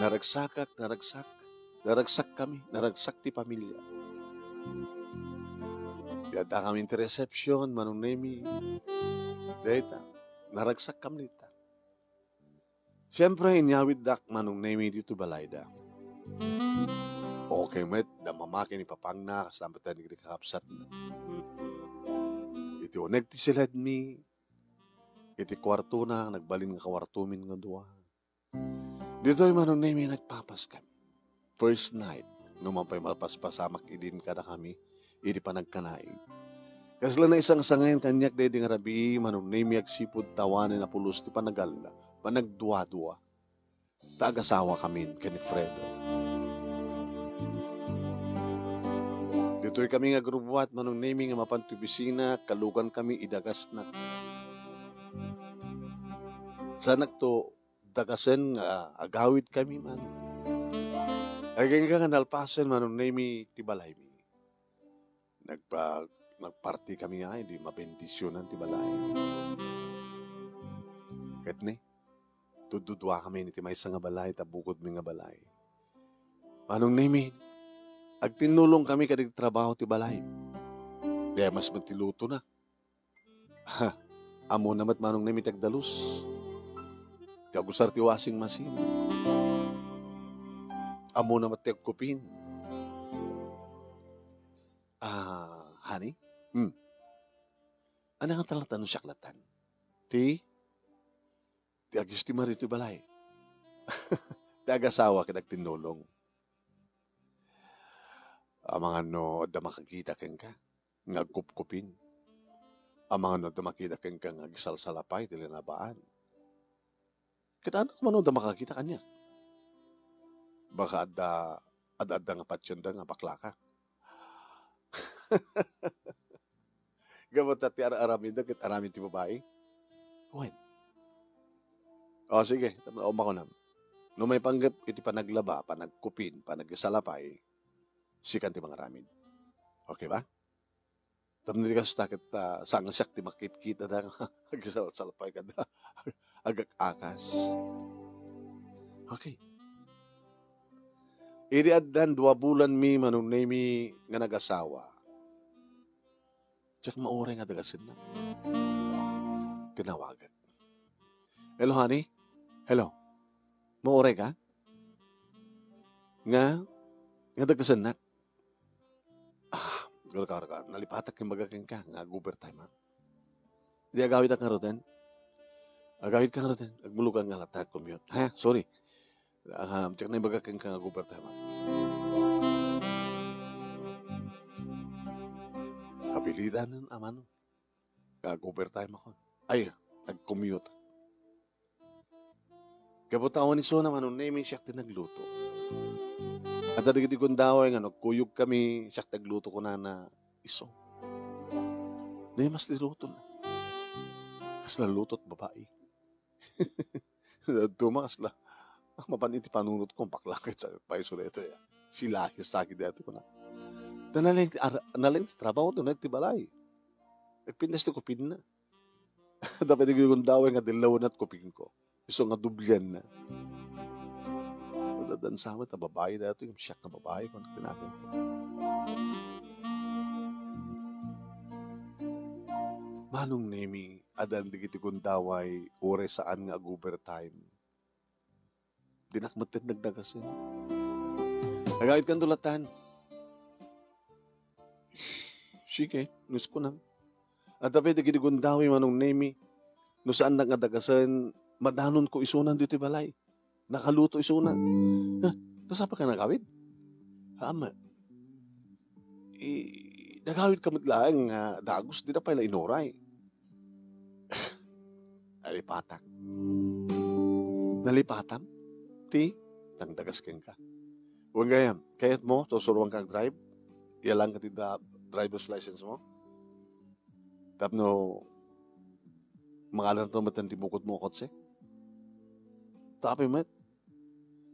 naragsakak, naragsak, naragsakkami, naragsak ti pamilia. Idi addakami iti reception, Manong Nemi, dayta, naragsakkami dita. Siempre, inyawiddak, Manong Nemi, ditoy balayda. Okay met, da mamaki ni papangna, kasla met dagiti kakabsatna. Iti uneg ti siledmi, iti kuartona, nagbalin nga kuartomin nga dua. Ditoy, Manong Nemi, nagpapaskami. First night. no man pay mapaspasamak idin kadakami idi panagkanaig. Kasla naisangsangayan kaniak daydi nga rabii, Manong Nemi, agsipud ta awanen a pulos ti panagal-, panagduadua. Ta agasawakamin ken ni Fredo. Ditoy kami nga agrubuat, Manong Nemi, nga mapan ti opisina, kalukan kami idagasnak. Saanak to dagasen nga agawid kami man. Agingga nga nalpasen, Manong Nemi, ti balaymi. Nagpa-, nagparti kami nga, di mabendisionan ti balay. Ket ni, tududua kami iti maysa nga balay, ta bukodmi nga balay. Manong Nemi, agtinnulong kami kadagiti trabaho ti balay. Demas met ti lutona. Ha, ammona met, Manong Nemi, ti agdalus. Ti agusar ti washing machine. Ammona met ti agkupin. Ah, honey? Hmm. Ania nga talatan no siak latan? Ti, ti agis ti mari ti balay. Ti agasawa ket agtinnulong. Amangan no adda makakita kenka nga agkupkupin. Amangan no adda makita kenka nga agsalsalapay ti linabaan. Ket ania man no adda makakita kaniak? Baka adda, ad-adda nga patienda nga baklaka. Gapu ta ti ar-aramidda ket aramid ti babai. Wen. O, sige, tapno makunam. No maipanggep iti panaglaba, panagkupin, panagsalapay, sikan ti mangaramid. Okay ba? Tapno di kasta ket, ah, saan nga siak ti makitkita da nga agsalsalapay kada agak-akas. Okay. Idi addan dua bulan mi, Manong Nemi, nga nagasawa, diak mauray nga dagasennak. Tinawagak. Hello, honey? Hello? Mauray ka? Nga? Nga dagasennak? Ah, gulka, gulka. Nalipatak nga ibaga kenka nga ag-overtime, ha? Di agawid ka ngaruden? Agawid ka ngaruden? Agmulog ka nga latta, commute. Ha? Sorry. Ah, diak naibaga kenka nga ag-overtime, ha? Kabilitanen a mano. Nga ag-overtime ako. Ay, ag-commute. Gapu ta awan isuna, Manong Nemi, siak ti nagluto. Adda dagiti gundaway nga nagkuyog kami, siak ti agluto kunana isu. Demas ti lutona. Kasla luto ti babai. Daduma kasla. Ah, mapan iti panunot ko, baklaka ket sa paiso daytoy, ah. Silahis sa akin daytoy kuna. Ta nalaing ti ar-, nalaing ti trabaho, ti balay. Nagpintas ti kupinna. Dapat iti gundaway nga dillawen ti kupin ko. Isu nga dublianna. Addan sa met a babai daytoy, siak nga babai, kun tinaken ko. Manong Nemi, addan dagiti gundaway, uray saan nga ag-overtime. Dinak met nagdagasen. Agawidkanto latta. Sige, no kunam. Adda pay dagiti gundaway, Manong Nemi. No saannak nga dagasen, madanonko isuna ditoy balay. Nakaluto isuna. Ha? Kasapay ka nagawid? Haan met. I-, nagawidka met laeng nga dagus, dina pay la inuray. Nalipatak. Nalipatam? Ti, nangdagas kenka. Wen gayam, kayatmo, susuroanka ag-drive? Iyalanka ti da-, driver's license mo? Tapno mangalanto met ti bukod mo a kotse? Tapay met.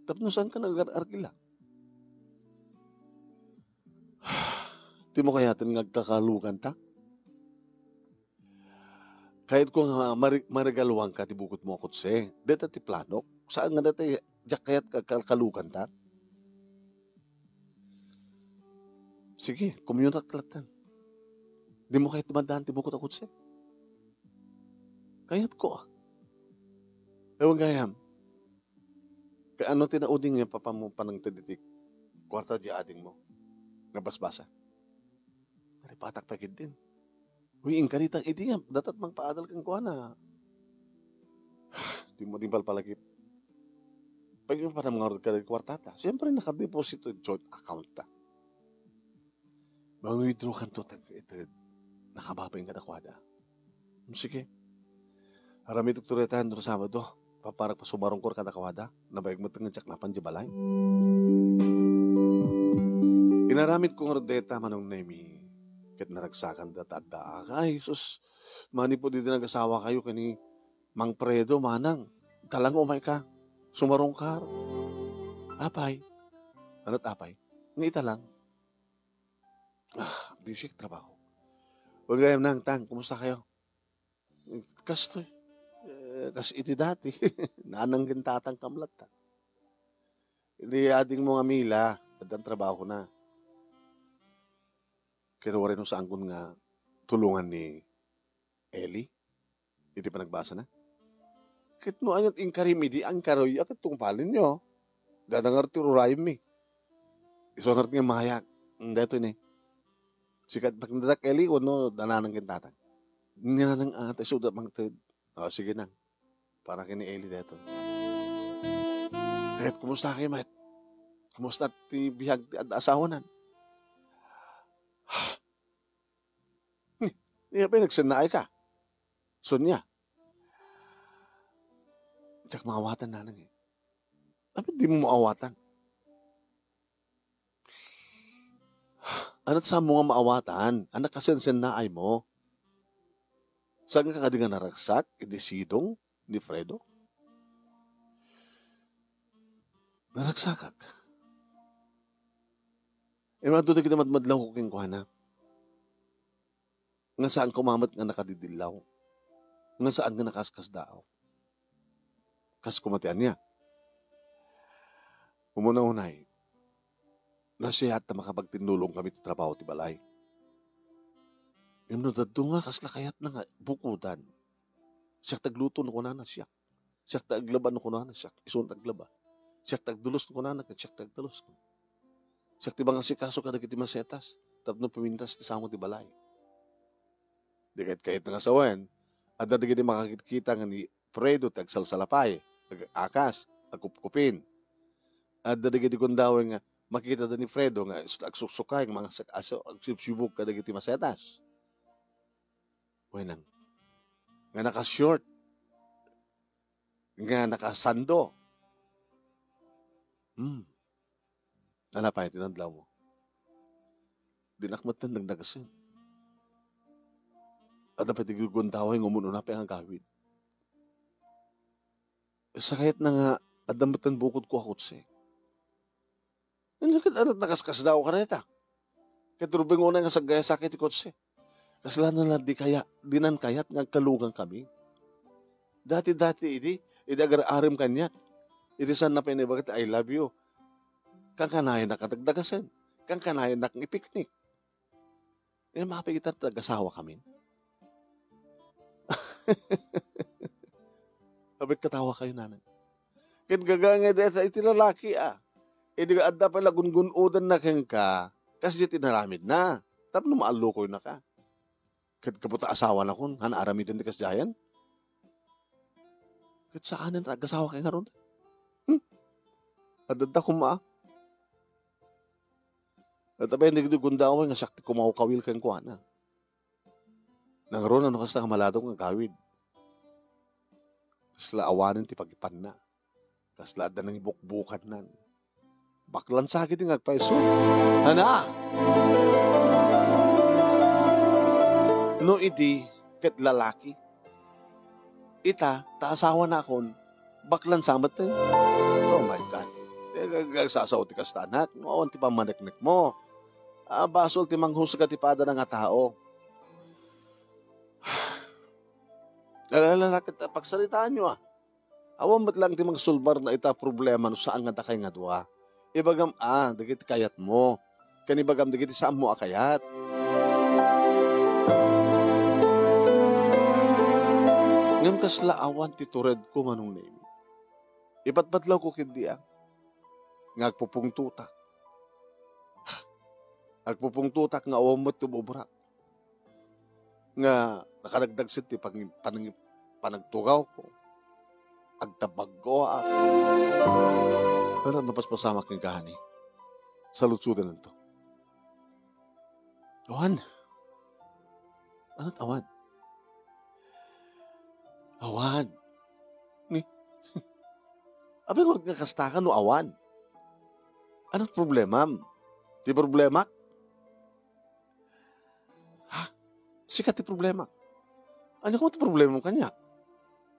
Tapno saanka nag-ar-, arkila? Dimo kayaten nga agkakalukanta? Kayatko nga mari-, maregaluanka ti bukod mo a kotse. Dayta ti planok. Saan nga dayta, diak kayat ka-, ka-, kalukanta? Sige, kumyunak latta. Dimo kayat madan ti bukod a kotse? Kayatko, ah. Ewan gayam. Kay ano ti nauding nga papa mo panangted iti kuarta di ading mo nga basbasa? Nalipatak pay ketdin. Uy, inkaritak idi nga, datat mangpaadal kenkuana. Di mo, di palpalagip. Pag yung parang mga kadagiti kuartata, siyempre, nakadeposito iti joint account ta. Mang-withdraw kanto tag-, iti nakababain kadakuada. Sige. Aramidek to dayta no Sabado. Paparak pasumarungkor kadakuada. Nabayag met nga diak napan di balay. Inaramid ko nga dayta, Manong Nemi. Ket naragsakan da ta adda. Ay, sus. Manipud idi nagasawa kayo kani Mang Fredo, manang. Talang umay ka. Sumarungkar. Apay. Anat apay? Nga ita lang. Ah, busy ak trabaho. Wen gayam, Nang, Tang, kumusta kayo? Kastoy. Eh, kas iti dati. Nanang ken tatang kam latta. Iti adingmo nga Mila, addan trabaho na. Kaya wari no saan kun nga tulungan ni Eli? Iti panagbasana. Ket no aniat inkarim idi, inkaroyak ket tungpalenyo. Dada ngarud ti rurayemmi. Isu ngarud nga mayag. Mm, daytoy ni. Sikat pagnadak Eli, wenno da nanang ken tatang. Ni nanang ata isuda mangted. O, sige nang. Para ken ni Eli daytoy. Ket kumusta kayo, met? Kumusta ti biag ti ad-, asawanan? Ni, ni apay nagsennaay ka? Sonia. Diak maawatan nanang eh. Apay di mo maawatan? Anat sa mo nga maawatan? Anak kasensennaay mo? Saan nga kadi nga naragsak? Idi sidong ni Fredo? Naragsakak. Imadto dagiti madmadlaw ko kenkuana. Nga saan ko mamet nga nakadidillaw. Nga saan nga nakaskasdaaw. Kas kumati ania. Umuna-unay, nasiyaat ta makapagtinnulong kami ti trabaho ti balay. Ngem no dadto nga, kasla kayatna nga bukodan. Siak ti agluto no kunana, siak. Siak ti aglaba no kunana, siak. Isu ti aglaba. Siak ti agdulus no kunana, ket siak ti agdulus. Siak ti mangasikaso kadagiti masetas tapno pumintas ti samo ti balay. Di ket kayatna nga sawen, adda dagiti makakitkita nga ni Fredo ti agsalsalapay, ag-akas, agkupkupin. Adda dagiti gundaway nga makitada ni Fredo nga is-, agsuksukay, nga mangasikaso, agsibsibug kadagiti masetas. Wenang, nga naka-short, nga nakasando. Hmm. Ania pay ti nadlawmo? Dinak metten nagdagasen. Adda pay ti gundaway nga umun-una pay nga agawid. Sakayatna nga adda metten bukodko a kotse. Ania ket adda nakaskasdaaw kadayta. Ket rubing unay nga saggayasakay ti kotse. Kasla na la di kaya, dinan kayat nga agkalugan kami. Dati-dati idi, idi agar-arem kaniak. Idi saan na pay naibaga ti "I love you." Kankanayannak a dagdagasen. Kankanayannak nga ipiknik. Ania, mapay ita ti nagasawa kami? Abay, katawa kayo, nanang. Ket gagangay dayta iti lalaki, a. Idi adda pay la gungun-odanna kenka, kasdiay ti inaramidna. Tapno maallukoynaka. Ket gapu ta asawanakon, han aramiden ti kasdiayen? Ket saanen ta agasawak ngarud? Hmm? Adda koma. Ket apay, nagdugundaway nga siak ti kumawkawil kenkuana. Nangruna no kasta nga maladok nga agawid. Kasla awanen ti pagipanna. Kasla adda nangibukbukannan. Baklan sa gidi nga agpayso. Ana! No idi ket lalaki, ita, ta asawanakon, baklan sa metten. Oh my God. Eh, ag-, agsasao ti kasta, anak, no awan ti pammaneknekmo. Ah, basol ti manghusga ti padana nga tao. Ala, ala, ala, ket pagsaritaanyo, ah. Awan met laeng ti mangsulbar na ita problema no saan nga dakay nga dua. Ibagam a dagiti kayatmo, ken ibagam dagiti saanmo a kayat. Ngem kasla awan ti turedko, Manong Nemi. Ipatpatlawko ketdi a nga agpupungtotak. Agpupungtotak nga awan met ti ubobrak. Nga nakadagdagset ti pang-, panang-, panagtugawko. agtabagko, ah. Pero napaspasamak kenka, honey. Saludsodananto. Awan. Ano't awan? Awan. Ni, apay ngarud nga kasta ka no awan? Ano't problemam? Ti problemak? Ha? Sika ti problema. Ania koma ti problemam kaniak?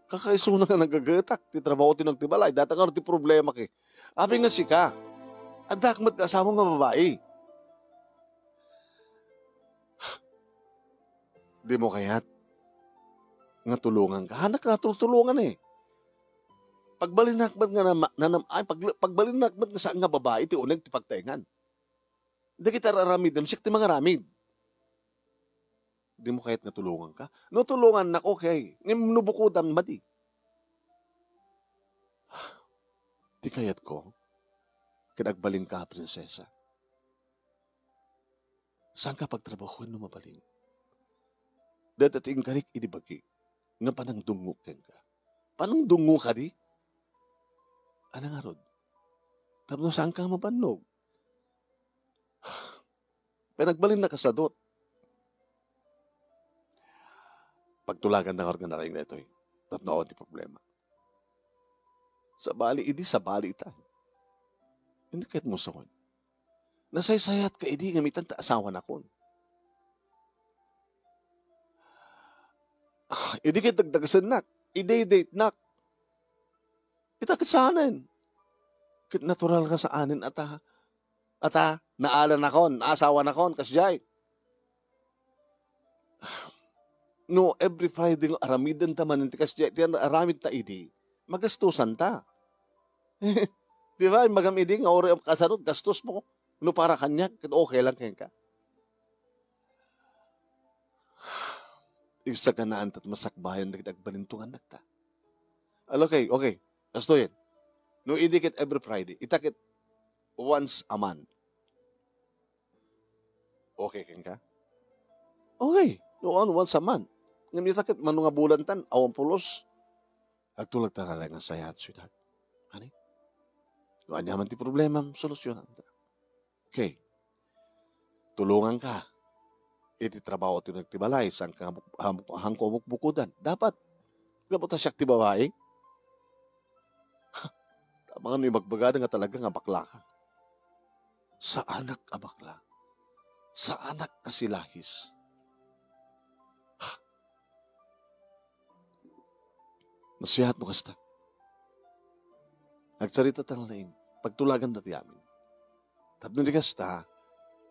Kakaisuna nga nagagatak ti trabaho ti nagtibalay. Dayta ngarud ti problemak, eh. Apay nga sika? Addak met nga asawa nga babai. Dimo kayat nga tulonganka? Hanak nga tultulongan, eh. Pagbalinnak met nga nama-, nanam-, ay, pag-, pagbalinnak met nga saan nga babai ti uneg ti pagtaengan. Dagiti ar-aramidem, siak ti mangaramid. Dimo kayat nga tulonganka? No tulongannak, okay. Ngem no bukodam, madi. Ti kayatko, ket agbalinka, prinsesa. Saanka pagtrabahoen no mabalin? Dayta ti inkarik idi bagi nga panangdungngok kenka. Panangdungngok kadi? Ania ngarud? Tapno saanka mabannog? Panagbalinna kasadot. Pagtulagan na ngarud nga nalaing daytoy. Tapno awan ti problema. Sabali idi, sabali ita. Ania kayatmo sawen? Nasaysayatka idi ngem itan ta asawanakon. Ah, idi ket dagdagasennak, i-date-nak. Ita ket saanen. Ket natural nga saanen ata, ata, naalanakon, naasawanakon, kasdiay. No every Friday nga aramidenta manen ti kasdiay, ti aramidta idi, magastusanta. Di ba? Imbagam idi nga uray kasadot, gastos mo. No para kaniak, ket okay lang kenka. Igsaganaan ta masakbayan dagiti agbalinto nga annakta. Al-, okay, okay. Kastoyen. No idi ket every Friday, ita ket once a month. Okay kenka? Okay. No, on-, once a month. Ngem ita ket mano nga bulantan, awan pulos. Agtulagta nga laeng a sayaat, sweetheart. Honey? No ania man ti problemam, solusyonan. Okay. Tulonganka iti trabaho ti nagtibalay, saanka nga buk-, ham-, haanko a bukbukodan. Dapat. Gapu ta siak ti babai. Amangan no ibagbagada nga talaga nga baklaka. Saanak a bakla. Saanak a silahis. Nasayaat no kasta. Agsaritata nga laeng, pagtulaganda ti amin. Tapno di kasta,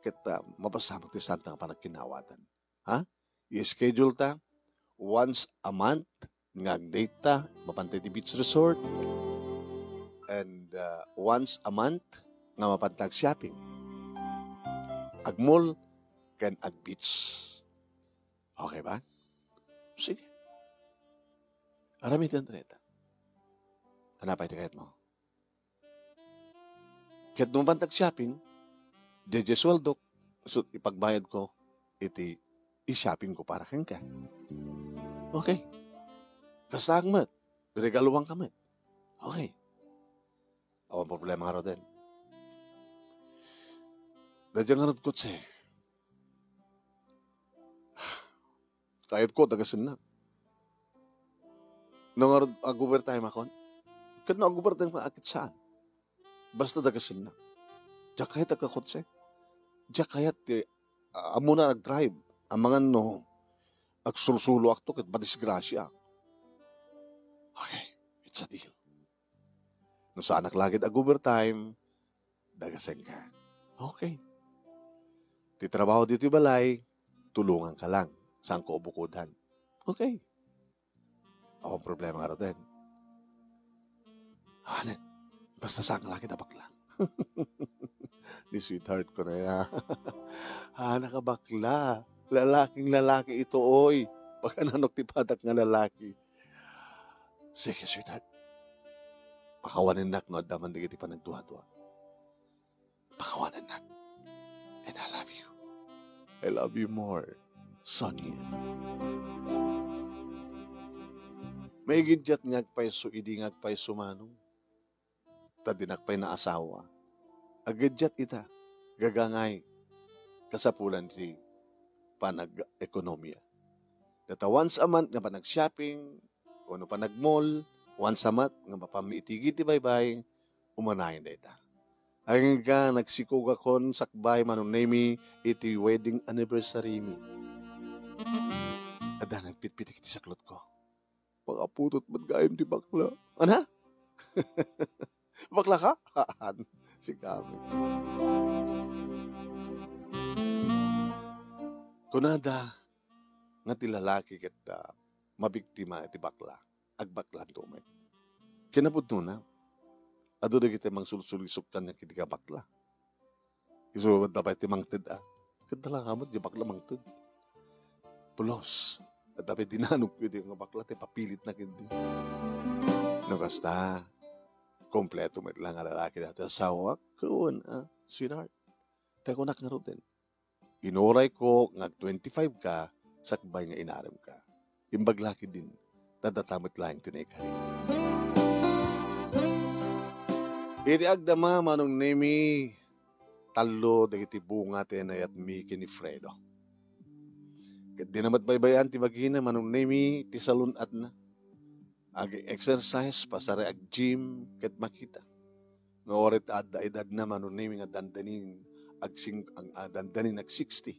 ket, ah, mapasamak ti saanta nga panagkinaawatan. Ha? I-schedule ta once a month nga ag-date ta, mapanta iti beach resort, and, ah, once a month nga mapanta ag-shopping, ag-mall, ken ag-beach. Okay ba? Sige. Aramiden ta dayta. Ania pay ti kayatmo? Ket no mapanta ag-shopping, diay suweldok, so, ipagbayadko iti i-shoppingko para kenka. Okay. Kastaak met, iregaluanka met. Okay. Awan problema ngaruden. Daydiay ngarud kotse. Kayatko, dagasennak. No ngarud, ag-overtime akon. Ket no ag-overtime ka, ket saan. Basta dagasennak. Diak kayat agkakotse. Diak kayat ti, ah, ammona nag-drive. Amangan no agsulsuloakto ket madisgrasiaak. Okay, it's a deal. No saanak la ket ag-overtime, dagasenka. Okay. Ti trabaho ditoy balay, tulonganka lang. Saanko a bukodan. Okay. Awan problema ngaruden. Hanen, basta saanka la ket a bakla. Ni sweetheart ko na ya. Hanak a bakla. Lalaking lalaki ito, oy. Pagananok ti padak nga lalaki. Sige, sweetheart. Pakawanennak no adda man dagiti panagduadua. Pakawanennak. And I love you. I love you more, Sonia. Maigiddiat nga agpayso idi nga agpayso, Manong. Ta dinak pay naasawa. Agiddiat ita, gagangay, kasapulan ti panag-ekonomia. Data once a month nga panag-shopping, wenno panag-mall, once a month nga mapanmi itigid ti baybay, umanayon dayta. Agingga, nagsikogakon sakbay, Manong Nemi, iti wedding anniversary mi. Adda nagpitpitik iti saklotko. Makaputot met gayam ti bakla. Ana? Bakla ka? Haan. Sigami. Kunada nga ti lalaki ket, ah, mabiktima iti bakla, agbaklanto met. Kinapudnona, adu dagiti mangsulsulisok kaniak iti kabakla. Isu met pay ti mangted, a. Ket talaga met, di bakla mangted. Pulos. Ket apay dinanogko iti nga bakla, ti papilitna ketdi. No kasta, kompleto met la nga lalaki daytoy asawak, ken, a, sweetheart. Tay kunak ngaruden, inurayko nga ag twenty-five ka, sakbay nga inarem ka. Imbag la ketdin, ta data met laeng ti naikari. Iti agdama, Manong Nemi, tallo dagiti bunga ti inayatmi ken ni Fredo. Ket dina met baybay-an ti bagina, Manong Nemi, ti salun-atna. Ag-exercise, pasar, ag-gym, ket makita nga uray ta adda edadna, Manong Nemi, nga dandanin agsing-, ag-, ah, dandanin ag-sixty.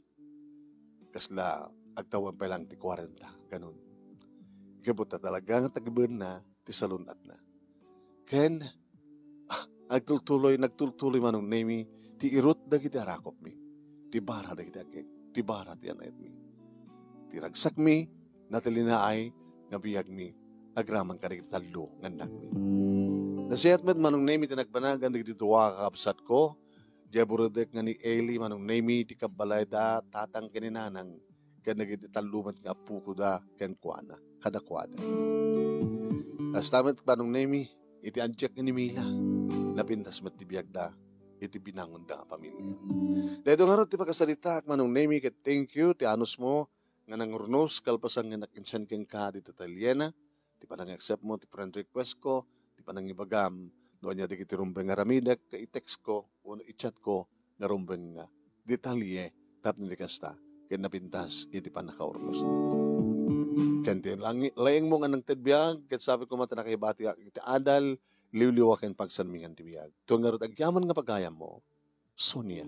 Kasla agtawen pay lang ti kwarenta, ganun. Gapu ta talaga nga tagbenna ti salun-atna. Ken, ah, agtultuloy, nagtultuloy, Manong Nemi, ti irut dagiti arakopmi, ti bara dagiti agek, ti bara ti anayatmi. Ti ragsakmi, natalinaay nga biagmi, agraman kadagiti tallo nga annakmi. Nasayaat met, Manong Nemi, ti nagbanagan dagiti dua a kakabsatko, diay buredek nga ni Eli, Manong Nemi, ti kabbalayda, tatang ken ni nanang, ken dagiti tallo met nga appokoda kenkuana, kadakuada. Kasta met, Manong Nemi, iti adiak ni Mila, napintas met ti biagda iti binangonda nga pamilia. Daytoy ngarud ti pakasaritaak, Manong Nemi, ket thank you ti anusmo nga nangurnos kalpasan nga nakinsan kenka dita ateliena, ti panang-accept mo ti friend request ko, ti panangibagam no ania dagiti rumbeng nga aramidek, ket i-text ko wenno i-chat ko nga rumbeng nga detalye tapno di kasta, ket napintas iti pannakaurnos. Ken ti lang-, laeng mo nga nangted biag, ket sabi ko met a nakaibatiak iti adal, liwliwa ken pagsanmingan ti biag. Daytoy ngarud agyaman nga pagayam mo, Sonia.